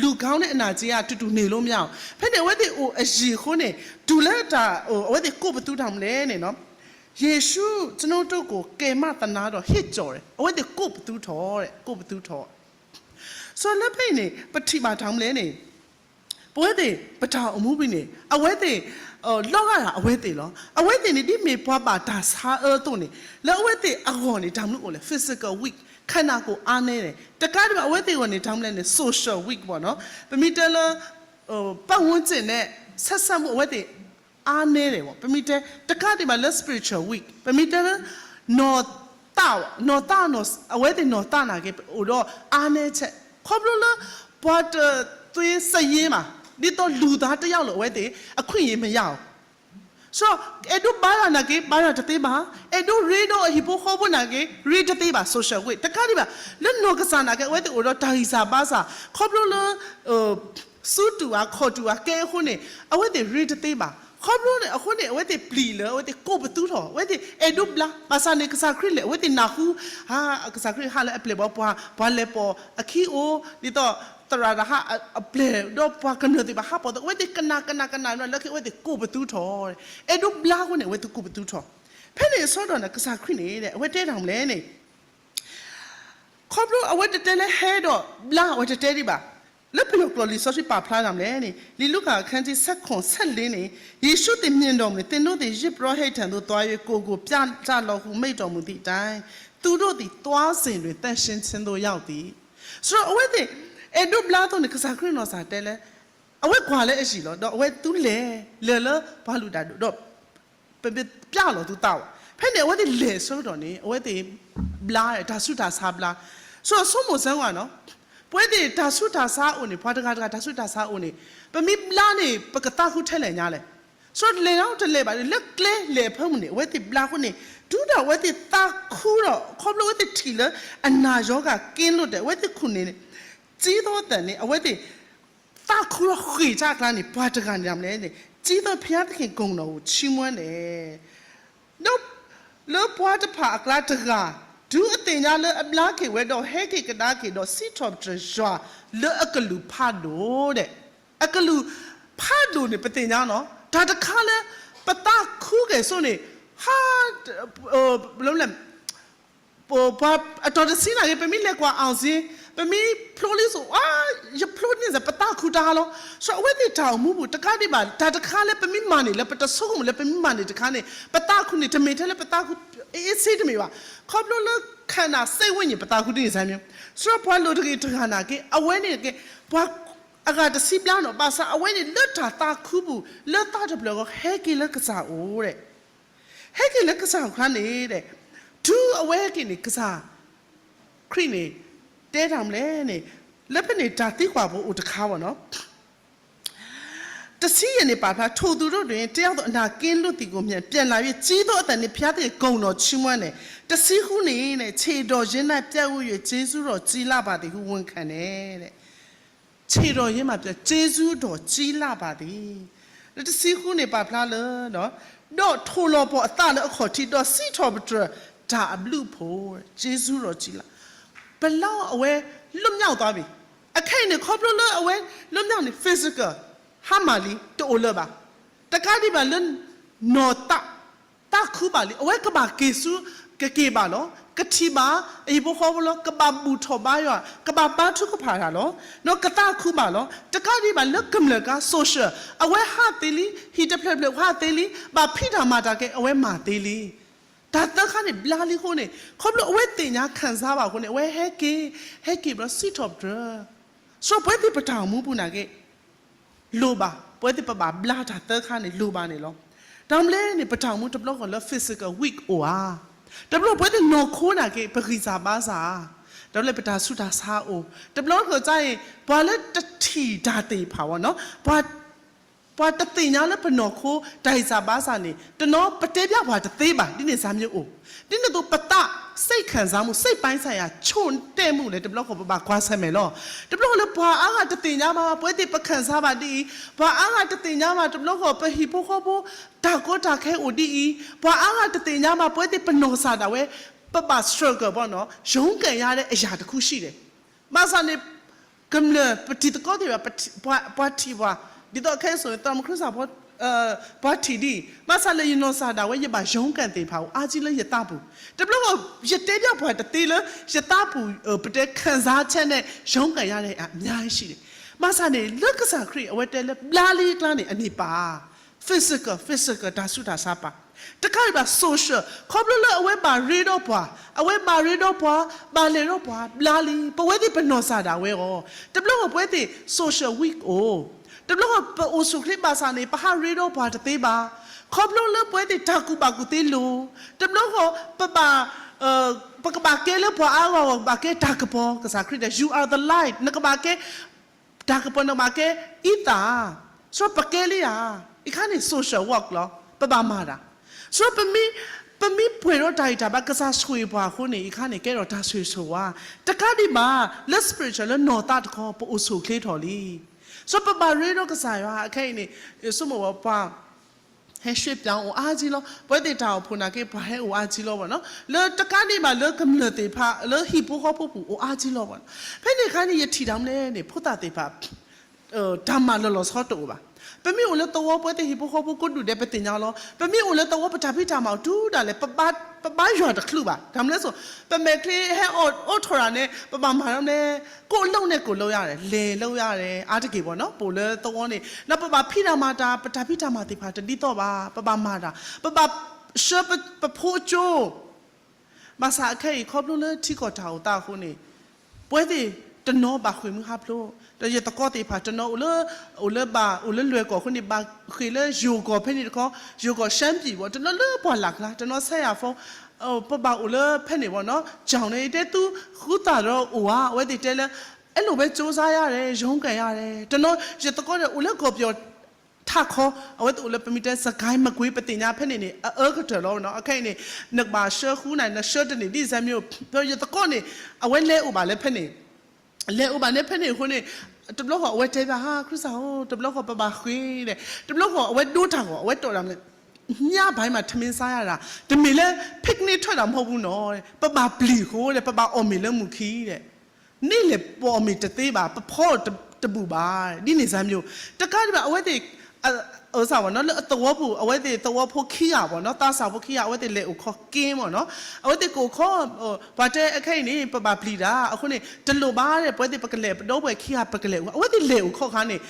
လူကောင်းတဲ့အနာကျေး တူတူနေလို့မရအောင်. ဖဲန့ၣ် အဝဲသ့ၣ်အိၣ်အယံၤအဃိန့ၣ် တုၤလၢတၢ် အဝဲသ့ၣ်ကိးပသူတၢ်မနုၤလဲၣ်န့ၣ်နီၤ, ယေရှုကျွန်ုပ်တို့ကို ကယ်မသနားတော် ဟစ်ကြော်တယ်, အဝဲသ့ၣ်ကိးပသူထီၣ်, ကိးပသူထီၣ်. ဆိုတော့ လၢဖဲအံၤန့ၣ် ပထံၣ်ဘၣ်တၢ်မနုၤလဲၣ်န့ၣ် ပဝဲသ့ၣ် ပတၢ်အိၣ်မူပူၤန့ၣ် အဝဲသ့ၣ် လီၤဂာ်ဒၣ်အဝဲသ့ၣ်လီၤ. အဝဲသ့ၣ်န့ၣ် ဒ်မ့ၢ်ပှၤဘၣ်တၢ်ဆါအၢအသိးန့ၣ် လၢအဝဲသ့ၣ်အဂီၢ်န့ၣ် တၢ်မနုၤအိၣ်လဲၣ်, physical weak, ခန္ဓာကိုယ်အားနည်းတယ်. တကးဒံးဘၣ် အဝဲသ့ၣ်အဂီၢ်န့ၣ် တၢ်မနုၤလဲၣ်န့ၣ် social weak ပေါ့နော်, ပမ့ၢ်တဲလၢ ပတ်ဝန်းကျင်နဲ့ ဆက်စပ်မှု အဝဲသ့ၣ် အားနည်းတယ်ပေါ့, ပမ့ၢ်တဲ တကးဒံးဘၣ်လၢ spiritual weak, ပမ့ၢ်တဲလၢ နီၢ်သး, နီၢ်သးနီၢ် အဝဲသ့ၣ်နီၢ်သးနာ်က့ အိၣ်ဒီး အားနည်းချက်, ခီဖျိလၢ ပှၤတသွေးစရင်မး, ဒ်သိးလူၤသးတယောက်လို့ အဝဲသ့ၣ် အခွင့်အရေးမရဘူး. ဆိုတော့ အဲၣ်ဒိးဘါယွၤနာ်က့ ဘါယွၤတသ့ဘၣ်, အဲၣ်ဒိးရ့ဒီးအဟံၣ်ဖိဃီဖိနာ်က့ ရ့တသ့ဘၣ်, social weak. တကးဒံးဘၣ် လၢနီၢ်ကစၢ်နာ်က့ အဝဲသ့ၣ်အိၣ်ဒီးတၢ်ဂံၢ်စၢ်ဘါစၢ်, ခီဖျိလၢ စူးတူာ်ဧါ ခီၣ်တူာ်ဧါ ကဲအဃိန့ၣ် အဝဲသ့ၣ်ရ့တသ့ဘၣ်. ခီဖျိန့ၣ် အဃိန့ၣ် အဝဲသ့ၣ်ပျံၤလၢ အဝဲသ့ၣ်ကိးပသူထီၣ်, အဝဲသ့ၣ်အဲၣ်ဒိးဘျါ, ဘၣ်ဆၣ်န့ၣ် ကစၢ်ခရံာ်လဲၣ် အဝဲသ့ၣ်နၢ်ဟူ, ဟါ, ကစၢ်ခရံာ်ဟးလၢအပျဲၢ်ဘီ ပှၤ, ပှၤလဲၤပိာ်အခံအိၣ်, ဒ်သိးသရၣ်တဟးအပျဲၢ်ဒီးပှၤကမျၢၢ်သ့ၣ်တဖၣ်ဟးပိာ်သကိး, အဝဲသ့ၣ်ကနၣ်ကနၣ်ကနၣ်ဒီးလၢခံ အဝဲသ့ၣ်ကိးပသူထီၣ်, အဲၣ်ဒိးဘျါအဃိန့ၣ် အဝဲသ့ၣ်ကိးပသူထီၣ်. ဖဲန့ၣ်အဆၢကတီၢ်န့ၣ် ကစၢ်ခရံာ်န့ၣ် အဝဲတဲတၢ်မနုၤလဲၣ်န့ၣ် ခီဖျိအဝဲတတဲလၢဟဲဒီးဘျါ အဝဲတတဲဒံးဘၣ်. လၢပယီၤကျိာ်လံာ်စီဆှံပာ်ဖျါတၢ်မနုၤလဲၣ်န့ၣ် လံာ်လူၤကၣ်အခန်းကြီးဆယ့်ခုနစ်ဆယ့်လေးန့ၣ် ယေရှုသည်မြင်တော်မူလျှင် သင်တို့သည် ယဇ်ပုရောဟိတ်ထံသို့သွား၍ ကိုယ်ကိုပြသလော့ဟုမိန့်တော်မူသည်အတိုင်း သူတို့သည်သွားစဉ်တွင် သန့်ရှင်းခြင်းသို့ရောက်သည်. ဆိုတော့ အဝဲသ့ၣ် အဲၣ်ဒိးဘျါအသိးန့ၣ် ကစၢ်ခရံာ်နီၢ်ကစၢ်တဲလၢ အဝဲကွၢ်လၢအယံၤလီၤ, ဒီးအဝဲသုလဲၤ, လဲၤလၢပှၤလုၢ်တၢ်ဒိၣ်, ဒီး ပ, ပပြလီၤသုသးဘၣ်. ဖဲန့ၣ် အဝဲသ့ၣ်လဲၤဆၢကတီၢ်န့ၣ် အဝဲသ့ၣ်ဘျါ, တၢ်ဆူးတၢ်ဆါဘျါ. ဆိမိၣ်ဆၢကွၢ်နီၤ, ပဝဲသ့ၣ်တၢ်ဆူးတၢ်ဆါအိၣ်န့ၣ်, ပှၤတဂၤတဂၤတၢ်ဆူးတၢ်ဆါအိၣ်န့ၣ်, ပမ့ၢ်ဘျါန့ၣ် ပကသးခုထဲလဲၣ်ညါလဲၣ်. ဆိလဲၤနီတလဲၤဘၣ်, လၢကျဲလဲၤဖၢမုၢ်န့ၣ် အဝဲသ့ၣ်ဘျါအဃိန့ၣ် တုၤဒၣ်အဝဲသ့ၣ်သးခုဒီး ခီဖျိအဝဲသ့ၣ်ထံၣ်လၢအနာ်ရောဂါကင်းလွတ်တယ်, အဝဲသ့ၣ်ခုၣ်န့ၣ် စံသိအသးန့ၣ် အဝဲသ့ၣ် သးခုဒီးဃ့ၢ်ဆၢအကျါန့ၣ် ပှၤတဂၤန့ၣ် မနုၤလဲၣ်န့ၣ်, ကြီးသောဘုရားသခင် ဂုဏ်တော်ကို ချီးမွမ်းတယ်. ဒီးလၢပှၤတဖၣ်အကျါတဂၤ တုၤအသ့ၣ်ညါလၢအဘျါက့ၤဝဲဒီး ဟဲက့ၤကဒါက့ၤဒီး စံးထီၣ်ပတြၢၤယွၤလၢအကလူးဖးဒိၣ်ဒဲး. အကလူးဖးဒိၣ်န့ၣ် ပသ့ၣ်ညါနီၤ, တၢ်တခါလၢပသးခုက့ၤစိန့ၣ် ဟါ, ပှၤအတီၢ်တဆံနာ်က့ ပမ့ၢ်လဲၤကွၢ် အောင်ဇေယျ, ပမ့ၢ်ဖျိလံစိၤ အါ, ယဖျိန့ၢ်စ့ၢ် ပသးခုတၢ်လီၤ. ဆိအဝဲသ့ၣ်တၢ်အိၣ်မူပူၤ တကးဒံးဘၣ် တၢ်တခါလၢပမ့ၢ်မၤန့ၢ် လၢပတဆိကမိၣ်လၢပမ့ၢ်မၤန့ၢ်တခါန့ၣ် ပသးခုန့ၣ် တမ့ၢ်ထဲလၢပသးခု အ့ၣ်စ့တမ့ၢ်ဘၣ်. ခီဖျိလၢ ခန္ဓာစိတ်ဝိညာဉ် ပသးခုတန့ၢ်စ့ၢ်မ့ၢ်, ဆိပှၤလိၤတဂ့ၤတဂၤနာ်က့ အဝဲန့ၣ်က့ ပှၤအဂၤတဆံဘျါနီၤ, ဘၣ်ဆၣ်အဝဲန့ၣ်လၢတၢ်သးခုပူၤ လၢသးတဖျၢၣ်အဂီၢ် ဟဲက့ၤလၢကစၢ်အိၣ်ဒဲး. ဟဲက့ၤလၢကစၢ်ခါန့ၣ်ဒဲး, တုၤအဝဲဟဲက့ၤန့ၣ် ကစၢ်ခရံာ်န့ၣ် တဲတၢ်မနုၤလဲၣ်န့ၣ်, လၢဖဲန့ၣ်တၢ်သံကွၢ်ဖိအိၣ်တခါဘၣ်နီၤ. တဆံယဲၢ်န့ၣ် ပာ်ဖျါ ထိုသူတို့တွင် တစ်ယောက်သောအနာကင်းလွတ်သည်ကိုမြင် ပြန်လာ၍ ကြီးသောအသံနှင့် ဘုရားသခင်ကို ဂုဏ်တော်ချီးမွမ်းလျက်, တဆံဃုန့ၣ် ခြေတော်ရင်း၌ ပြပ်ဝပ်၍ ကျေးဇူးတော်ကြီးလှပါသည်ဟု ဝန်ခံလျက် ခြေတော်ရင်းမှာ ပြပ်, ကျေးဇူးတော်ကြီးလှပါသည်. လၢတဆံဃုန့ၣ် ပာ်ဖျါလၢ ဒီးထိၣ်လီၤပှီၢ်အသးလၢအခီၣ်ထံး ဒီးစံးထီၣ်ပတြၢၤတၢ်အဘျုးအဖှိၣ်, ကျေးဇူးတော်ကြီးလှ, ပလီအဝဲ လွတ်မြောက်သွားပြီ. အခဲအံၤန့ၣ် ခီဖျိလၢအဝဲ လွတ်မြောက် န့ၣ် physical ဟါမၢ်လံ တအိၣ်လၢၤဘၣ်. တကးဒံးဘၣ်လၢ နီၢ်သး သးခုဘၣ်လံ အဝဲကဘၣ်က့ၤဆူ ကက့ၤဘၣ်လီၤ. ကထံၣ်ဘၣ်အဟံၣ်ဖိဃီဖိလီၤ. ကဘၣ်ဘူၣ်ထီၣ်ဘါယွၤ, ကဘၣ်ဘါထုကဖၣ်တၢ်လီၤ. ဒီးကသးခုဘၣ်လီၤ. တကးဒံးဘၣ်လၢကမျၢၢ်ကါ social အဝဲဟးသ့လံ, ဟံၣ်တဖျၢၣ်ဖျၢၣ်ဟးသ့လံ, ဘၣ်ဖံးတၢ်မၤတၢ်ကဲ အဝဲမၤသ့လံ. တၢ်သၢခါန့ၣ် ဘျါလံအဃိန့ၣ် ခီဖျိအဝဲသ့ၣ်ညါ ခံစား ဘၣ်အဃိန့ၣ် အဝဲဟဲက့ၤ, ဟဲက့ၤဘျီစံးထီၣ်ပတြၢၤ. ဆိပဝဲသ့ၣ်ပတၢ်အိၣ်မူပူၤနာ်က့ လိၣ်ဘၣ်, ပဝဲသ့ၣ်ပဘၣ်ဘျါတၢ်သၢခါန့ၣ် လိၣ်ဘၣ်န့ၣ်လီၤ. တၢ်မနုၤလဲၣ်န့ၣ် ပတၢ်အိၣ်မူတဘျီဃီလၢ physical weak အိၣ်ဧါ. တဘျီပဝဲသ့ၣ်နီၢ်ခိနာ်က့ ပဂံၢ်စၢ်ဘါစၢ်ဧါ. တဘျီပတၢ်ဆူးတၢ်ဆါအိၣ်, တဘျီဃီကအံၤ ပှၤလၢတထံၣ်တၢ်သ့ၣ်တဖၣ်ဝဲနီၤ, ပှၤ ပှၤတသ့ၣ်ညါလၢပနီၢ်ခိတၢ်ဂံၢ်စၢ်ဘါစၢ်န့ၣ် တနီၤပတဲပျၢ်ပှၤတသ့ဘၣ်, ဒ်န့ၣ်စၢ်မ့ၢ်အိၣ်. ဒ်န့ၣ်အသိး ပသး စိတ်ခံစားမှု စိတ်ပိုင်းဆိုင်ရာ ချို့တဲ့မှုလဲၣ် တဘျီဃီပဘၣ်ကွၢ်ဆၢၣ်မဲာ်လီၤ. တဘျီဃီလၢပှၤအါဂၤတသ့ၣ်ညါဘၣ် ပဝဲသ့ၣ်ပခံစား ဘၣ်ဒ်အံၤ, ပှၤအါဂၤတသ့ၣ်ညါဘၣ် တဘျီဃီပဟံၣ်ဖိဃီဖိ တၢ်ကီတၢ်ခဲအိၣ်ဒ်အံၤ, ပှၤအါဂၤတသ့ၣ်ညါဘၣ် ပဝဲသ့ၣ်ပနီၢ်စၢ်ဒၣ်ဝဲ ပဘၣ် struggle ဘၣ်နီၤ, ရုန်းကန်ရတဲ့အရာတစ်ခုရှိတယ်. ဘၣ်ဆၣ်န့ၣ် ကမျၢၢ်ပတံၤသကိးသ့ၣ်တဖၣ် ပှၤထံၣ်ပှၤ, ဒ်သိးခဲအံၤ သရၣ်မုၣ်ခရံာ်စၢ်ဖိ ပှၤထံၣ်ဒ်အံၤ, ဘၣ်ဆၣ်လၢယနီၢ်စၢ်ဒၣ်ဝဲ ယဘၣ်ရုန်းကန်သ့ၣ်တဖၣ်အိၣ်အါကံလၢယသးပူၤ, တဘျီဃီ ယတဲပျၢ်ပှၤတသ့လၢ ယသးပူၤ ပတဲခံစားချက်နဲ့ ရုန်းကန်ရတဲ့အရာအများကြီးရှိတယ်. ဘၣ်ဆၣ်န့ၣ် လၢကစၢ်ခရံာ်အဝဲတဲလၢ ဘျါလံအကျါန့ၣ် အန့ၣ်ပၢ် physical, physical တၢ်ဆူးတၢ်ဆါပၢ်, တခါအံၤဘၣ် social, ခီဖျိလၢအဝဲဘၣ်ရ့ဒီးပှၤ, အဝဲဘၣ်ရ့ဒီးပှၤ, ဘၣ်လဲၤဒီးပှၤ ဘျါလံ, ပဝဲသ့ၣ်ပနီၢ်စၢ်ဒၣ်ဝဲအီၤ, တဘျီဃီပဝဲသ့ၣ် social weak အိၣ်, တဘျီဃီပအိၣ်ဆူၣ်ချ့ဘၣ်ဆၣ်န့ၣ် ပဟးရ့ဒီးပှၤတသ့ဘၣ်, ခီဖျိလၢပဝဲသ့ၣ်တၢ်ကူၣ်ဘၣ်ကူၣ်သ့လိၤ, တဘျီဃီပဘၣ် ပကဘၣ်ကဲလၢပှၤအါဂၤအဂီၢ် ကဘၣ်ကဲတၢ်ကပီၤ, ကစၢ်ခရံာ်တဲ you are the light, နကဘၣ်ကဲ တၢ်ကပီၤ နကဘၣ်ကဲအံသၣ်, ဆိပကဲလံဧါ, အံၤခါန့ၣ် social work လီၤ, ပဘၣ်မၤတၢ်, ဆိပမ့ၢ် ပမ့ၢ်ပှဲၤဒီးတၢ်ဂံၢ်တၢ်ဘါ ကစၢ်ဆိၣ်ဂ့ၤပှၤအဃိန့ၣ် အံၤခါန့ၣ် ကဲထီၣ်တၢ်ဆိၣ်ဂ့ၤဆိၣ်ဝါ, တကးဒံးဘၣ် လၢ spiritual လၢနီၢ်သးတခီ ပအိၣ်ဆူၣ်ချ့ထီၣ်လံ, ဆိပဘၣ်ရ့ဒီးကစၢ်ယွၤ, အခဲအံၤန့ၣ် ယဆိကမိၣ်ဝဲပှၤ ဟဲရွှေ့ပြောင်းအိၣ်အါကံလီၤ, ပဝဲသ့ၣ်တၢ်အိၣ်ဖှိၣ်နာ်က့ ပှၤဟဲအိၣ်အါကံလီၤဘၣ်နီၤ, လၢတကးဒံးဘၣ်လၢကမျၢၢ်သ့ၣ်တဖၣ် လၢဟံၣ်ဖိဃီဖိပူၤအိၣ်အါကံလီၤဘၣ်နီၤ, ဖဲန့ၣ်အခါန့ၣ် ယထံၣ်တၢ်မနုၤလဲၣ်န့ၣ် ဖိသၣ်သ့ၣ်တဖၣ် တၢ်မၤလီၤလီၤဆီတအိၣ်ဘၣ်. ပမ့ၢ်အိၣ်လၢသဝီ ပဝဲသ့ၣ်ဟံၣ်ဖိဃီဖိကိးဒူၣ်ဒဲး ပသ့ၣ်ညါလီၤ, ပမ့ၢ်အိၣ်လၢသဝီ ပတၢ်ဖံးတၢ်မၤအိၣ်တုၤဒၣ်လဲာ် ပဘါယွၤတချုးဘၣ်, တၢ်မနုၤလဲၣ်စိ, ပမဲာ်ချံဟဲအိးထီၣ်တၢ်န့ၣ် ပဘၣ်မၤတၢ်မနုၤလဲၣ်, ကိၣ်လိၣ်န့ၣ်ကိၣ်လိၣ်ယၤလဲၣ်, လဲၤလိၣ်ယၤလဲၣ်, အါတက့ၢ်ဘၣ်နီၤ, ပအိၣ်လၢသဝီန့ၣ် ဒီးပဘၣ်ဖံးတၢ်မၤတၢ် ပတၢ်ဖံးတၢ်မၤသ့ၣ်တဖၣ်တဒ်သိးဘၣ်, ပဘၣ်မၤတၢ်, ပဘၣ်ဆှၢပဖိအကၠိ ဘၣ်ဆၣ်အခဲအံၤ ခီဖျိလၢထံကီၢ်တၢ်အိၣ်သးအဃိန့ၣ် ပဝဲသ့ၣ်တနီၤဘၣ်ဃ့ၢ်မှံဟးဖျိး, ဒီးယသကိးသ့ၣ်တဖၣ်တနီၤအိၣ်လၢ အိၣ်လၢဘၣ် အိၣ်လၢလွဲၢ်ကီၢ်အဃိန့ၣ် ဘၣ်ဃ့ၢ်လၢယိၤကီၢ်ဖဲန့ၣ်တခီ, ယိၤကီၢ်ရှမ်းပြည်ဘၣ်, တနီၤလၢပှၢ်လၢ်ကျါ, တနီၤဆဲယၤဖိ, ပဘၣ်အိၣ်လၢဖဲန့ၣ်ဘၣ်နီၤ, ကၠီန့ၣ် တဲသုဃုသးဒီးအိၣ်ဧါ, အဝဲသ့ၣ်တဲလၢ အဲလိုပဲကြိုးစားရတယ်, ရုန်းကန်ရတယ်, တနီၤယသကိးဒီးအိၣ်လၢကီၢ်ပယီၤ ထးခီ, အဝဲသ့ၣ်အိၣ်လၢပမ့ၢ်တဲ စစ်ကိုင်း မကွေး ပသ့ၣ်ညါဖဲန့ၣ်န့ၣ် အအၢကတၢၢ်လီၤနီၤ, အခဲအံၤန့ၣ် နကဘၣ်ဆှၢဃုန့ၣ် နဆှၢတန့ၢ်ဒ်စဲမ့ၢ်, ဒီးယသကိးန့ၣ် အဝဲလဲၤအိၣ်ဘၣ်လၢဖဲန့ၣ်, လဲၤအိၣ်ဘၣ်န့ၣ်ဖဲန့ၣ်အဃိန့ၣ်, တဘျီဃီအဝဲတဲဘၣ် ဟါ ခရံာ်စၢ်ဧၢ, တဘျီဃီပဘၣ်ဃ့ၢ်ဒီး, တဘျီဃီအဝဲဒိတၢ်ဂီၤ အဝဲတီၢ်ဒၣ်မ့ၢ် ညပိုင်းမှာ ထမင်းစားရတာ, တမ့ၢ်လၢ picnic ထွက်တာမဟုတ်ဘူးနော်, ပဘၣ်ပျံၤဃိဒီး ပဘၣ်အီၣ်မ့ၤလၢမုၢ်ခံဒီး န့ၣ်လဲၣ် ပအီၣ်မ့ၤတသ့ဘၣ်, ပဖီတဘူၣ်ဘၣ်, ဒ်န့ၣ်စၢ်မ့ၢ်, တကးဒံးဘၣ် အဝဲသ့ၣ် အစၢ်ဝဲနီၤ လၢအသဝီပူၤ အဝဲသ့ၣ်သဝီဖိခံဂၤဘၣ်နီၤ, သးစၢ်ဖိခံဂၤ အဝဲသ့ၣ်လဲၤအိၣ်ခီက့မ့ၢ်နီၤ, အဝဲသ့ၣ်ကအိၣ်ခီ, ပှၤတဲအခဲအံၤန့ၣ် ပဘၣ်ပျံၤတၢ်, အဃိန့ၣ် တလိၣ်ဘၣ်ဒီး ပဝဲသ့ၣ်ပကလဲၤ ပဒီပုၢ်ဝဲၢ်ခံဂၤ ပကလဲၤအိၣ်, အဝဲသ့ၣ်လဲၤအိၣ်ခီခါန့ၣ်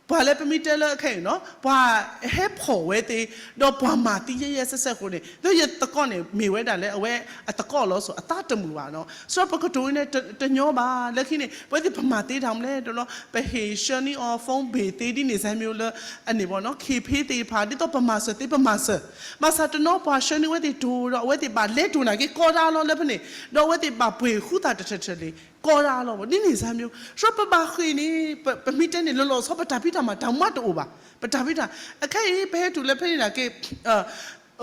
ပှၤလၢပမ့ၢ်တဲလၢအခဲအံၤနီၤ ပှၤဟဲဖီၣ်ဝဲသ့ၣ်, ဒီးပှၤမၤသံယဲၢ်ယဲၢ်စဲးစဲးအဃိန့ၣ် ဒီးယသကိးန့ၣ် မ့ၢ်ဝဲဒၣ်လၢအဝဲအသကိးလီၤစိၤ အသးတမုာ်ဘၣ်နီၤ, ဆိပကတိၤန့ၣ်တညီဘၣ်, လၢခံန့ၣ် ပဝဲသ့ၣ်ပမၤသ့တၢ်မနုၤလဲၣ်ဒီး ပဟ့ၣ်ဆှၢန့ၢ်အီၤ phone bill သ့ဒ်န့ၣ်စဲးမ့ၢ်လၢ အန့ၣ်ဘၣ်နီၤ ခ့ဖ့သ့ၣ်တဖၣ် ဒ်သိးပမၤစၢၤသ့ပမၤစၢၤ, ဘၣ်ဆၣ်တနီၤပှၤဆှၢန့ၢ်ဝဲသ့ၣ်တိၤဒီး အဝဲသ့ၣ်ဘၣ်လဲၤတိၤနာ်က့ ကီတၢ်လီၤလၢဖဲန့ၣ်, ဒီးအဝဲသ့ၣ်ဘၣ်ပှ့ၤဃုသးတထၢၣ်ထၢၣ်လံ ကီတၢ်လီၤဘၣ်, ဒ်န့ၣ်စၢ်မ့ၢ်, ဆိပဘၣ်ဃ့ၢ်န့ၣ် ပမ့ၢ်တဲန့ၣ် လီၤလီၤဆီ ပတၢ်ဖံးတၢ်မၤတၢ်မၤတအိၣ်ဘၣ်, ပတၢ်ဖံးတၢ်, အခဲအံၤ ပဟဲတုၤလၢဖဲန့ၣ်နာ်က့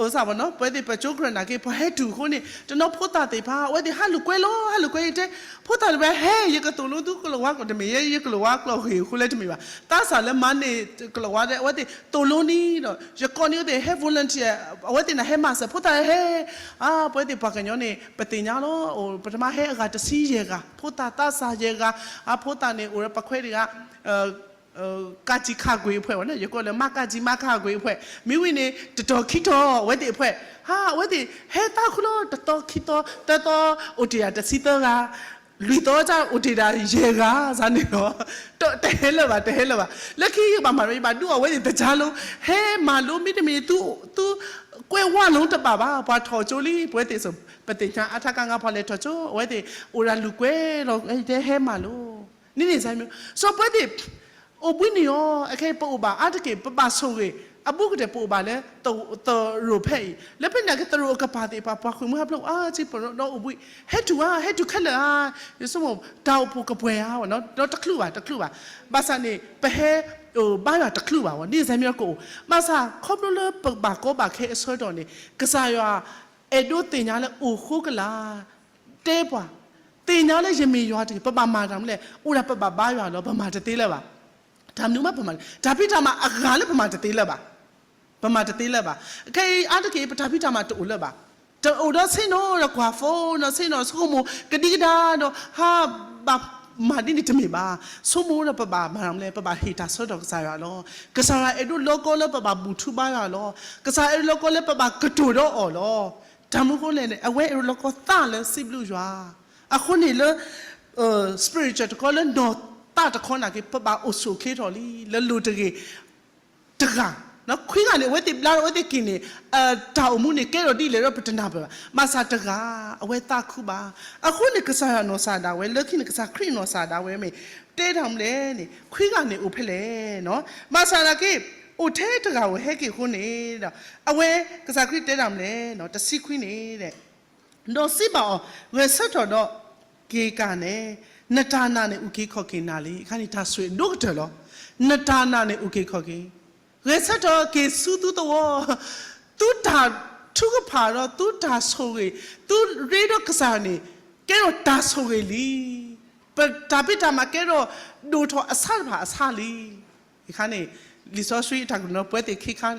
အစၢ်ဘၣ်နီၤ ပဝဲသ့ၣ်ပကၠိကရၢၢ်နာ်က့ ပှၤဟဲတုၤအဃိန့ၣ် တနီၤဖိသၣ်သ့ၣ်တဖၣ် အဝဲသ့ၣ်ဟးလူၤကွဲလီၤ ဟးလူၤကွဲယတဲ, ဖိသၣ်တဖၣ်ဟဲ ယကသိၣ်လိသုကလီၤဝါကျိာ်တမ့ၢ် ယဲယကလီၤဝါကျိာ်ဂ့ၢ်အဃိလၢတမ့ၢ်ဘၣ်, သးစၢ်လၢမၤန့ၢ်ကလီၤဝါဒီး အဝဲသ့ၣ်သိၣ်လိန့ၣ်ဒီး ယကိးန့ၢ်အဝဲသ့ၣ်ဟဲ volunteer, အဝဲသ့ၣ်န့ၣ်ဟဲမၤစၢၤ ဖိသၣ်ဟဲ, အါ ပဝဲသ့ၣ်ပှၤကညီန့ၣ် ပသ့ၣ်ညါလီၤ, ပတမၤဟဲအဂၤတဆံယဲၢ်ဂၤ ဖိသၣ်သးစၢ်ယဲၢ်ဂၤ, အါ ဖိသၣ်န့ၣ် အိၣ်ဒီးပခွဲးတဂၤ, ကၣ်ကၠံခါကွ့အဖွဲ့ဝဲန့ၣ် ယကိးလၢ မၣ်ကၣ်ကၠံမၣ်ခါကွ့အဖွဲ့ မ့ၢ်ဝံၤန့ၣ် တတီၤခံတီၤ အဝဲသ့ၣ်အဖွဲ့ ဟါ အဝဲသ့ၣ် ဟဲသၣ်ခူၣ်လီၤ တတီၤခံတီၤ တတီၤ အိၣ်တ့ၢ်ယၤတဆံသၢဂၤ လွံၢ်သီတၢ်အိၣ်တ့ၢ်ဒၣ်ယဲၢ်ဂၤစ့ၢ်န့ၣ်လီၤ. တဟဲလၢၤဘၣ် တဟဲလၢၤဘၣ်. လၢခံယဘၣ်မၤဒီး ယဘၣ်ဒုးအီၣ်ဝဲသ့ၣ်တကၢ်လိၤ ဟဲမၤလိမ့တမ့ၢ် သုကွဲဝါလိၤတဘၣ်ဘၣ် ပှၤထီၣ်ကၠိလံ ပဝဲသ့ၣ်စ့ၢ် ပသ့ၣ်ညါအါထါကါငါ ပှၤလဲၤထီၣ်ကၠိ အဝဲသ့ၣ် အိၣ်ဒၣ်လူၤကွဲလီၤ ဟဲမၤလိ န့ၣ်န့ၣ် စီၤပဝဲသ့ၣ် အိၣ်ဘှံးနံၤအီၤ အခဲအံၤပအိၣ်ဘၣ်အါတက့ၢ် ပဘၣ်ဆိၣ်ဂ့ၤ အဘူးကတၢၢ်ပအိၣ်ဘၣ်လၢ သရိာ်ဖဲအံၤ လၢဖဲန့ၣ်က့ၤ သရိာ်အကပၤသ့ၣ်တဖၣ် ပှၤဃ့ၢ်မှံဟးဖျိးအါက့ၢ် ပဒီးအိၣ်ဘှံး ဟဲတုၤဧါ ဟဲတုၤခဲလၢာ်ဧါ ယဆိကမိၣ် တၢ်အိၣ်ဖှိၣ်ကပှဲၤဧါ ဒီးတချုးဘၣ် တချုးဘၣ် ဘၣ်ဆၣ်န့ၣ် ပဟဲ ဘါယွၤတချုးဘၣ်ဝဲ န့ၣ်စ့ၢ်မ့ၢ်ကအိၣ် ဘၣ်ဆၣ် ခီဖျိလၢပဘၣ်ကီဘၣ်ခဲအဆၢကတီၢ်န့ၣ် ကစၢ်ယွၤ အဲၣ်ဒိးသ့ၣ်ညါလၢအိၣ်ဃိကလာ် တဲပှၤ သ့ၣ်ညါလၢယမ့ၢ်ယွၤတဂ့ၤ ပဘၣ်မၤတၢ်မနုၤလဲၣ် အိၣ်ဒၣ်ပဘၣ်ဘါယွၤလီၤ ပမၤတသ့လၢၤဘၣ်. တၢ်မနုၤမးပမၤ တၢ်ဖံးတၢ်မၤအဂၤလၢပမၤတသ့လၢၤဘၣ်. ပမၤတသ့လၢၤဘၣ်. ခဲအံၤအါတက့ၢ် ပတၢ်ဖံးတၢ်မၤတအိၣ်လၢၤဘၣ်. တအိၣ်ဒီးဆ့ၣ်နီၤဒီးကွၢ် phone နီၤ ဆ့ၣ်နီၤဆိကမိၣ် ကဒံကဒါဒီး ဟါ ဘၣ်မၤဒ်န့ၣ်တမ့ၢ်ဘၣ်. ဆိကမိၣ်ဒီးပဘၣ်မၤတၢ်မနုၤလဲၣ် ပဘၣ်ဟ့ၣ်တၢ်ဆၢကတီၢ်ကစၢ်ယွၤလီၤ. ကစၢ်ယွၤအဲၣ်ဒိးလီၤကီလၢပဘၣ်ဘူၣ်ထီၣ်ဘါယွၤလီၤ. ကစၢ်ယွၤအဲၣ်ဒိးလီၤကီလၢပဘၣ်ကတိၤဒီးအီၤလီၤ. တၢ်မနုၤအဃိလဲၣ်န့ၣ် အဝဲအဲၣ်ဒိးလီၤကီသးလၢစံးဘျုးယွၤ အဃိန့ၣ်လၢ spiritual တခီလၢနီၢ်သးတခီနာ်က့ ပဘၣ်အိၣ်ဆူၣ်အိၣ်ချ့ထီၣ်လံ လၢလိၤတဂ့ၤ တဂၤ ခွံဂၤန့ၣ် အဝဲသ့ၣ်ဘျါဒီးအဝဲသ့ၣ်က့ၤန့ၣ် တၢ်အိၣ်မူန့ၣ် ကဲထီၣ်ဒ်လဲၣ်ဒီးပတနၢ်ပၢၢ်ဘၣ်. ဘၣ်ဆၣ်တဂၤ အဝဲသးခုဘၣ်. အဃိန့ၣ် ကစၢ်ယွၤနီၢ်ကစၢ်ဒၣ်ဝဲ လၢခံန့ၣ် ကစၢ်ခရံာ်နီၢ်ကစၢ်ဒၣ်ဝဲမ့ၢ် တဲတၢ်မနုၤလဲၣ်န့ၣ် ခွံဂၤန့ၣ်အိၣ်ဖဲလဲၣ်. ဘၣ်ဆၣ်နာ်က့ အိၣ်ထဲတဂၤအိၣ်ဟဲက့ၤအဃိန့ၣ်ဒီး အဝဲ ကစၢ်ခရံာ်တဲတၢ်မနုၤလဲၣ် တဆံခွံန့ၣ် ဒီးစံးဘၣ်အီၤ, ဂဲၤဆၢထၢၣ်ဒီးက့ၤကၤနဲ, နတၢ်နာ်န့ၣ်အုၣ်က့ၤခီၣ်က့ၤနၤလံ. အခါန့ၣ် တၢ်ဆိၣ်ဂ့ၤဒိၣ်ကတၢၢ်လီၤ. နတၢ်နာ်န့ၣ်အုၣ်က့ၤခီၣ်က့ၤ, ဂဲၤဆၢထၢၣ်က့ၤဆူသုသဝီ, သုတၢ်ထုကဖၣ်ဒီးသုတၢ်ဆိၣ်ဂ့ၤ, သုရ့ဒီးကစၢ်န့ၣ် ကဲထီၣ်တၢ်ဆိၣ်ဂ့ၤလံ. ပတၢ်ဖံးတၢ်မၤကဲထီၣ်ဒိၣ်ထီၣ်အဆၣ်တဖၣ်အဆၣ်လံ. အခါန့ၣ် လံာ်စီဆှံအတၢ်ကတိၤန့ၣ် ပဝဲသ့ၣ်ခံခါ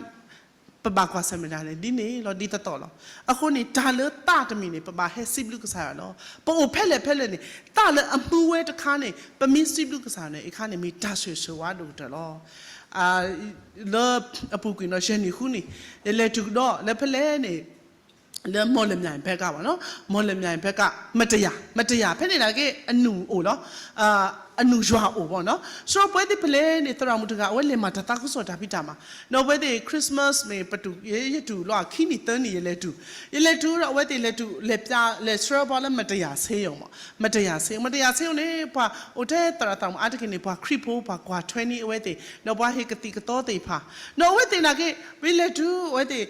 ပဘၣ်ကွၢ်ဆၢၣ်မဲာ်တၢ်န့ၣ် ဒ်န့ၣ်လီၤ ဒ်သိးသိးလီၤ. အဃိန့ၣ် တၢ်လၢသးတမံၤန့ၣ် ပဘၣ်ဟဲစံးဘျုးကစၢ်ယွၤလီၤ. ပအိၣ်ဖဲလဲၣ်ဖဲလဲၣ်န့ၣ် သးလၢအမူဝဲတခါန့ၣ် ပမ့ၢ်စံးဘျုးကစၢ်ယွၤန့ၣ် အခါန့ၣ်မ့ၢ်တၢ်ဆိၣ်ဂ့ၤဆိၣ်ဝါဒိၣ်ကတၢၢ်လီၤ. လၢအပူၤကွံာ်နီၤ ယဲၢ်နံၣ်ဃုနံၣ် ယလဲၤတုၤကဒီးလၢဖဲလဲၣ်န့ၣ် လၢမီၢ်လမၠဲၣ်ဖဲကးဘၣ်နီၤ, မီၢ်လမၠဲၣ်ဖဲကး မတယၤ, မတယၤ ဖဲန့ၣ်နာ်က့ အနူၢ်အိၣ်လီၤ. အနူၢ်ယွၤအိၣ်ဘၣ်နီၤ. စီၤပဝဲသ့ၣ်ဖဲလဲၣ်န့ၣ် သရၣ်မုၣ်တဂၤ အဝဲလဲၤမၤတၢ်သးခုကစီၣ်တၢ်ဖံးတၢ်မၤ, ဒီးပဝဲသ့ၣ် Christmas မ့ၢ်ပတုၤ ယတုၤလီၤခံနံၣ်သၢနံၣ် ယလဲၤတုၤ, ယလဲၤတုၤဒီးအဝဲသ့ၣ်လဲၤတုၤ လဲၤပျး လဲၤဆှၢပှၤလၢမတယၤဆေးရုံမး, မတယၤဆေးရုံ, မတယၤဆေးရုံန့ၣ် ပှၤအိၣ်ထဲသရၣ်သရၣ်မုၣ်အါတက့ၢ်န့ၣ် ပှၤခရံာ်ဖိ ပှၤကွၢ်ထွဲန့ၢ်အဝဲသ့ၣ်, ဒီးပှၤဟ့ၣ်ကသံၣ်ကသီသ့ၣ်တဖၣ်, ဒီးအဝဲသ့ၣ်နာ်က့ ပလဲၤတုၤ အဝဲသ့ၣ်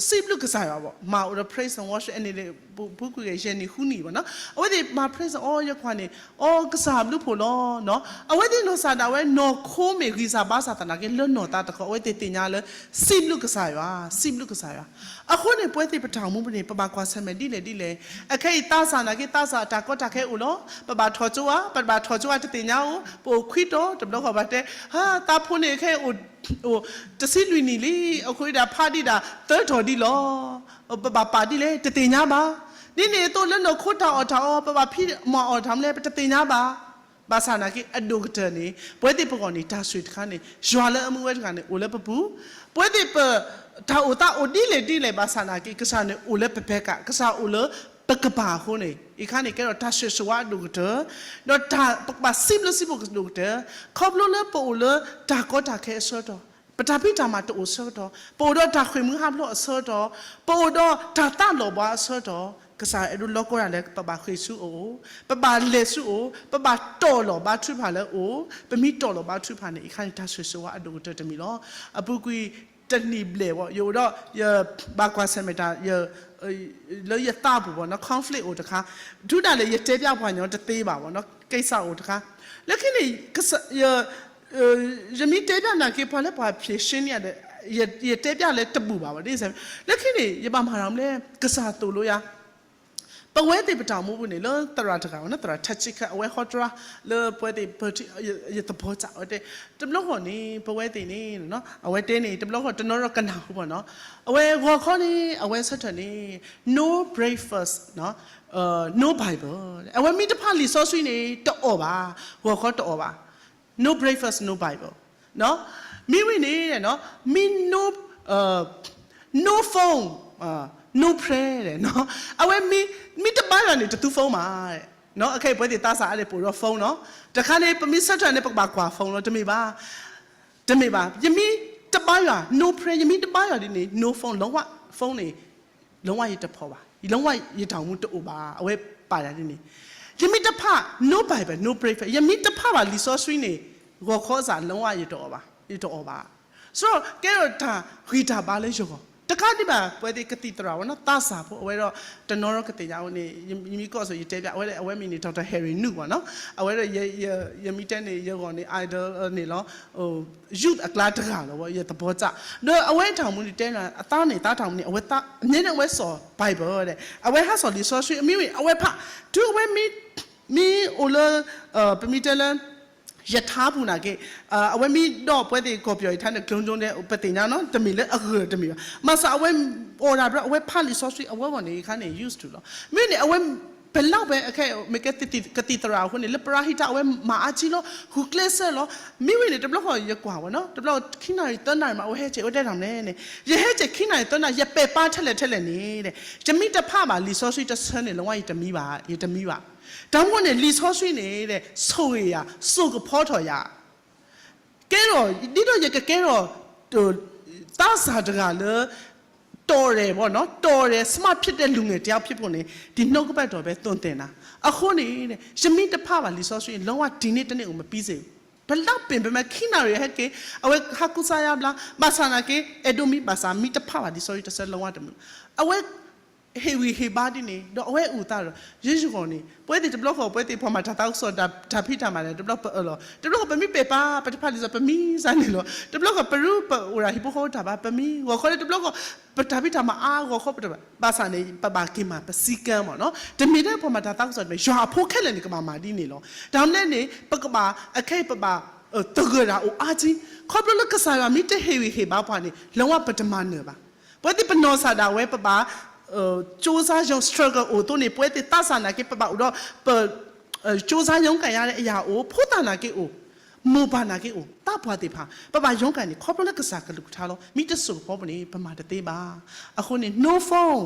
စံးဘျုးကစၢ်ယွၤဘၣ်, မၤအိၣ်ဒီး praise and worship အန့ၣ် ပူၤကွံာ်ယဲၢ်နံၣ်ဃုနံၣ်ဘၣ်နီၤ, အဝဲသ့ၣ်မၤ praise အီၤ ယကွၢ်န့ၣ် အီ ကစၢ်ဘျုးဖှိၣ်လီၤ. အဝဲသ့ၣ်နီၢ်ကစၢ်ဒၣ်ဝဲ နီၢ်ခိမ့ၢ်ဂံၢ်စၢ်ဘါစၢ်သနာ်က့ လၢနီၢ်သးတခီ အဝဲသ့ၣ်သ့ၣ်ညါလၢ စံးဘျုးကစၢ်ယွၤ, စံးဘျုးကစၢ်ယွၤ. အဃိန့ၣ် ပဝဲသ့ၣ်ပတၢ်အိၣ်မူပူၤန့ၣ် ပဘၣ်ကွၢ်ဆၢၣ်မဲာ်ဒ်လဲၣ်ဒ်လဲၣ်. အခဲအံၤသးစၢ်နာ်က့ သးစၢ်အတၢ်ကီတၢ်ခဲအိၣ်လီၤ. ပဘၣ်ထီၣ်ကၠိဧါ, ပတဘၣ်ထီၣ်ကၠိဧါ တသ့ၣ်ညါဧိၤ, ပအိၣ်ခွံတီၤ တဘျီဃီဘၣ်တဲ ဟါ သးဖိန့ၣ်ခဲအံၤအိၣ် တဆံလွံၢ်နံၣ်လံ, အဃိဒၣ်ဖးဒံးဒၣ်သၢထီၣ်ဒံးလီၤ. ပဘၣ်ပာ်ဒ်လဲၣ် တသ့ၣ်ညါဘၣ်. ဒ်န့ၣ်အသိးလၢနီၢ်ခိတၢ်အီၣ်တၢ်အီ ပဘၣ်ဖံးမၤအီၣ်တၢ်မနုၤလဲၣ် ပတသ့ၣ်ညါဘၣ်. ဘၣ်ဆၣ်နာ်က့ အဒိၣ်ကတၢၢ်န့ၣ် ပဝဲသ့ၣ်ပဂီၢ်န့ၣ် တၢ်ဆိၣ်ဂ့ၤတခါန့ၣ် ယွၤလၢအမူဝဲတဂၤန့ၣ် အိၣ်လၢပပူၤ, ပဝဲသ့ၣ်ပ တၢ်အိၣ်သးအိၣ်ဒ်လဲၣ်ဒ်လဲၣ်ဘၣ်ဆၣ်နာ်က့ ကစၢ်န့ၣ်အိၣ်လၢပဖဲကး, ကစၢ်အိၣ်လၢပကပၤအဃိန့ၣ် အံၤခါန့ၣ် ကဲထီၣ်တၢ်ဆိၣ်ဂ့ၤဆိၣ်ဝါအဒိၣ်ကတၢၢ်, ဒီးတၢ်ပကဘၣ်စံးဘျုးစံးဖှိၣ်ကဒိၣ်ကတၢၢ်, ခီဖျိလၢပအိၣ်လၢတၢ်ကီတၢ်ခဲအဆၢကတီၢ်, ပတၢ်ဖံးတၢ်မၤတအိၣ်အဆၢကတီၢ်, ပအိၣ်ဒီးတၢ်ဃ့ၢ်မှံဟးဖျိးအဆၢကတီၢ်, ပအိၣ်ဒီးတၢ်သးလီၤဘှါအဆၢကတီၢ်, ကစၢ်အဲၣ်ဒိးလီၢ်ကီဒၣ်လၢပဘၣ်ဃ့ၢ်ဆူအအိၣ်, ပဘၣ်လဲၤဆူအအိၣ်, ပဘၣ်တီၢ်လီၤဘါထုကဖၣ်လၢအအိၣ်, ပမ့ၢ်တီၢ်လီၤဘါထုကဖၣ်န့ၣ် အံၤခါန့ၣ် တၢ်ဆိၣ်ဂ့ၤဆိၣ်ဝါအဒိၣ်ကတၢၢ်တမံၤလီၤ. အပူၤကွံာ်တနံၣ်ဘျဲၣ်ဘၣ် ယအိၣ်ဒီး ယဘၣ်ကွၢ်ဆၢၣ်မဲာ်တၢ် လၢယသးပူၤဘၣ်နီၤ conflict အိၣ်တခါ, ဒုးဒၣ်လဲာ် ယတဲပျးပှၤညီတသ့ဘၣ်ဘၣ်နီၤ ကိစ္စအိၣ်တခါ, လၢခံန့ၣ် ယမ့ၢ်တဲပျးနာ်က့ ပှၤလၢပှၤဖြေရှင်းန့ၣ်ဒီး ယတဲပျးလၢတဘူၣ်ဘၣ်ဘၣ် ဒ်စဲ လၢခံန့ၣ် ယဘၣ်မၤတၢ်မနုၤလဲၣ် ကစၢ်သိၣ်လိယၤ ပဝဲသ့ၣ်ပတၢ်အိၣ်မူပူၤန့ၣ် လၢသရၣ်တဂၤ သရၣ်ထးဆံခၢ အဝဲဟီတြါ လၢပဝဲသ့ၣ် ယသဘီစၢ် အဝဲတဲ တဘျီဃီန့ၣ် ပဝဲသ့ၣ်န့ၣ် အဝဲတဲန့ၣ် တဘျီဃီတနီၤနီၤကနၢ်ဟူဘၣ်နီၤ အဝဲဂီၤခီန့ၣ် အဝဲဆၢထၢၣ်န့ၣ် no breakfast, no Bible, အဝဲမ့ၢ်တဖးလံာ်စီဆှံန့ၣ် တအီၣ်ဘၣ်, ဂီၤခီတအီၣ်ဘၣ်. no breakfast, no Bible. မ့ၢ်ဝံၤန့ၣ် မ့ၢ် no, no phone, no prayer အဝဲမ့ၢ်တဘါယွၤန့ၣ် တသူ phone ဘၣ်. အခဲအံၤပဝဲသ့ၣ်သးစၢ်အါဒၣ်ပအိၣ်ဒီး phone နီၤ. တခါန့ၣ် ပမ့ၢ်ဆၢထၢၣ်န့ၣ် ပကဘၣ်ကွၢ် phone လီၤ. တမ့ၢ်ဘၣ်, တမ့ၢ်ဘၣ်. ယမ့ၢ်တဘါယွၤ no prayer, ယမ့ၢ်တဘါယွၤဒ်န့ၣ် no phone, လီၤဝဲ phone န့ၣ် လီၤဝဲယတဖီၣ်ဘၣ်, လီၤဝဲယတၢ်အိၣ်မူတအိၣ်ဘၣ်. အဝဲပာ်ယၤဒ်န့ၣ်, ယမ့ၢ်တဖး no Bible, no breakfast, ယမ့ၢ်တဖးဘၣ်လံာ်စီဆှံန့ၣ် ဂီၤခီစး လီၤဝဲယတအီၣ်ဘၣ်, ယတအီၣ်ဘၣ်. ဆိုတော့ ကဲထီၣ်တၢ်ဂံၢ်တၢ်ဘါလၢယဂီၢ်, တခါဒံးဘၣ် ပဝဲသ့ၣ်ကသံၣ်သရၣ်ဝဲနီၤ, သးစၢ်ဖိ အဝဲဒီးတနီၤနီၤကသ့ၣ်ညါအီၤန့ၣ် ယမ့ၢ်ကိးစၢၤ ယတဲဘၣ် အဝဲ အဝဲမံၤန့ၣ် Doctor Harry Null ဘၣ်နီၤ. အဝဲဒီး ယမ့ၢ်တဲန့ၣ် ယဂီၢ်န့ၣ် idol န့ၣ်လီၤ. youth အကျါတဂၤလီၤဝဲ ယသဘီစၢ်, ဒီးအဝဲတၢ်အိၣ်မူန့ၣ်တဲန့ၣ် အသးန့ၣ် သးတၢ်အိၣ်မူန့ၣ် အဝဲသး နဲန့ၣ် အဝဲစိာ် Bible ဒဲး အဝဲဟးစိာ်လံာ်စီဆှံ အမ့ၢ်ဝံၤ အဝဲဖး, တုၤအဝဲမ့ၢ် မ့ၢ်အိၣ်လၢ ပမ့ၢ်တဲလၢ ရထားပူၤနာ်က့, အဝဲမ့ၢ်ဒိးပဝဲသ့ၣ်ကီၢ်ပယီၤရထားန့ၣ် ကျိကျိန့ၣ် ပသ့ၣ်ညါနီၤ, တမ့ၢ်လၢအဂၢၢ်တမ့ၢ်ဘၣ်. ဘၣ်ဆၣ်အဝဲအိၣ်ဒၣ်ဘျီ အဝဲဖးလံာ်စီဆှံ အဝဲဂီၢ်န့ၣ် အခါန့ၣ် used to လီၤ. မ့ၢ်န့ၣ် အဝဲ ပလီၢ်ဖဲအခဲ မ့ၢ်ကဲကသံၣ်သရၣ်အဃိန့ၣ် လၢပရၤဟံးတၢ် အဝဲမၤအါကံလီၤ, ဂုာ်ကျဲးစၢးလီၤ. မ့ၢ်ဝံၤန့ၣ် တဘျီဃီယကွၢ်ဝဲနီၤ, တဘျီခံနၣ်ရံၣ်သၢနၣ်ရံၣ်မး အဝဲဟဲက့ၤ အဝဲတဲတၢ်မနုၤလဲၣ်န့ၣ်, ယဟဲက့ၤခံနၣ်ရံၣ်သၢနၣ်ရံၣ် ယပဲာ်ပာ်ထဲလဲၣ်ထဲလဲၣ်န့ၣ်, ယမ့ၢ်တဖးဘၣ်လံာ်စီဆှံတဆၢန့ၣ် လီၤဝဲယတမံဘၣ်, ယတမံဘၣ်. တၢ်မနုၤန့ၣ် လံာ်စီဆှံန့ၣ် ဆိၣ်ဂ့ၤယၤ, စိာ်ကဖီထီၣ်ယၤ ကဲထီၣ် ဒ်သိးယကကဲထီၣ် သးစၢ်တဂၤလၢ တော်တယ်ပေါ့နော်, တော်တယ်, smart ဖြစ်တဲ့လူငယ်တစ်ယောက်ဖြစ်ဖို့န့ၣ် ဒီနှုတ်ကပတ်တော်ပဲသွန်သင်တာ. အဃိန့ၣ် ယမ့ၢ်တဖးဘၣ်လံာ်စီဆှံ လုံးဝဒီနေ့တနေ့ကို မပြီးစေဘူး. ဘယ်လောက်ပင်ပမ့ၢ်ခံနၣ်ရံၣ်ဟဲက့ၤ အဝဲဟးကူစါယါဘျါ, ဘၣ်ဆၣ်နာ်က့ အဲၣ်ဒိးမံဘၣ်ဆၣ် မ့ၢ်တဖးဘၣ်လံာ်စီဆှံတဆၢ လုံးဝတမုာ်. အဝဲ ဟ့ၣ်ဂံၢ်ဟ့ၣ်ဘါဒ်န့ၣ် ဒီးအဝဲအိၣ်သးဒီး ယဲယဂီၢ်န့ၣ် ပဝဲသ့ၣ်တဘျီဃီ ပဝဲသ့ၣ်ပှၤမၤတၢ်သးခုကစီၣ် တၢ်ဖံးတၢ်မၤန့ၣ် တဘျီပအၢၣ်လီၤ, တဘျီဃီပမ့ၢ်ပဲာ်ပာ် ပတဖးလံာ်စီဆှံ ပမံစၢ်န့ၣ်လီၤ. တဘျီဃီပရူပအိၣ်ဒၣ်ဟံၣ်ဖိဃီဖိတၢ်ဘါ ပမံဂီၤခီန့ၣ် တဘျီဃီ ပတၢ်ဖံးတၢ်မၤအါဂီၤခီပတဘၣ် ဘၣ်ဆၣ်န့ၣ် ပဘၣ်က့ၤမၤပစည်းကမ်းမ့ၢ်နီၤ. တမ့ၢ်ထဲပှၤမၤတၢ်သးခုကစီၣ်တမ့ၢ် ယွၤအဖိခဲလၢာ်န့ၣ် ကဘၣ်မၤဒ်န့ၣ်လီၤ. တၢ်မနုၤလဲၣ်န့ၣ် ပကဘၣ် အခဲအံၤပဘၣ် သဂၢၢ်တၢ်အိၣ်အါကံ ခီဖျိလၢကစၢ်ယွၤမ့ၢ်တဟ့ၣ်ဂံၢ်ဟ့ၣ်ဘါပှၤန့ၣ် လုံးဝပတမၤနၢၤဘၣ်. ပဝဲသ့ၣ်ပနီၢ်စၢ်ဒၣ်ဝဲ ပဘၣ် ကြိုးစားရုံး struggle အိၣ်အသိးန့ၣ် ပဝဲသ့ၣ်သးစၢ်နာ်က့ ပဘၣ်အိၣ်ဒီး ပ ကြိုးစားရုန်းကန်ရတဲ့အရာအိၣ်, ဖိသၣ်နာ်က့အိၣ်, မိၢ်ပၢ်နာ်က့အိၣ်, သးပှၢ်သ့ၣ်တဖၣ် ပဘၣ်ရုန်းကန်န့ၣ် ခီဖျိလၢကစၢ်ကလုၢ်ကထါလီၤ. မ့ၢ်တစိာ်ကဖီပူၤန့ၣ် ပမၤတသ့ဘၣ်. အဃိန့ၣ် no phone,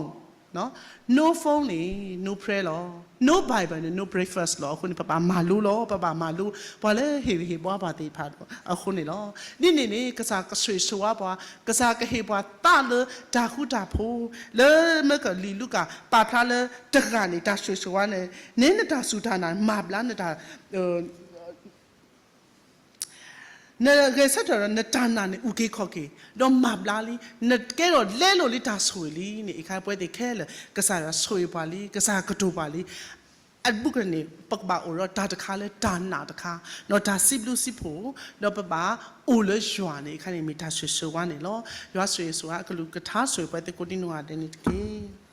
no phone န့ၣ် no prayer လီၤ. No Bible န့ၣ် no breakfast လီၤ. အဃိန့ၣ် ပဘၣ်မၤလိလီၤ. ပဘၣ်မၤလိ ပှၤလၢဟ့ၣ်ဂံၢ်ဟ့ၣ်ဘါပှၤသ့ၣ်တဖၣ်အဃိန့ၣ်လီၤ. ဒ်န့ၣ်န့ၣ် ကစၢ်ကဆိၣ်ဂ့ၤဆိၣ်ဝါပှၤ, ကစၢ်ကဟ့ၣ်ပှၤသးလၢတၢ်ဃူတၢ်ဖိး, လၢမ့ၢ်ကလံာ်လူၤကၣ် ပာ်ဖျါလၢတဂၤန့ၣ် တၢ်ဆိၣ်ဂ့ၤဆိၣ်ဝါန့ၣ် နဲနတၢ်စူၢ်တၢ်နာ် မၤဘျါနတၢ် နဂဲၤဆၢထၢၣ်ဒီး နတၢ်နာ်န့ၣ် အုၣ်က့ၤခီၣ်က့ၤ, ဒီးမၤဘျါလံ, နကဲထီၣ်လဲလိာ်လံတၢ်ဆိၣ်ဂ့ၤလံန့ၣ် အခါပဝဲသ့ၣ်ခဲလၢာ် ကစၢ်ယွၤဆိၣ်ဂ့ၤပှၤလံ, ကစၢ်ကတိၤပှၤလံ. အဘူးကတၢၢ်န့ၣ် ပကဘၣ်အိၣ်ဒီးတၢ်တခါလၢတၢ်နာ်တခါ, ဒီးတၢ်စံးဘျုးစံးဖှိၣ်, ဒီးပဘၣ်အိၣ်လၢယွၤန့ၣ် အခါန့ၣ်မ့ၢ်တၢ်ဆိၣ်ဂ့ၤဆိၣ်ဝါန့ၣ်လီၤ. ယွၤဆိၣ်ဂ့ၤဆိၣ်ဝါ အကလုၢ်ကထါဆိၣ်ဂ့ၤပဝဲသ့ၣ်ကိးဒံနီၢ်ဂၤဒဲးန့ၣ်တက့ၢ်.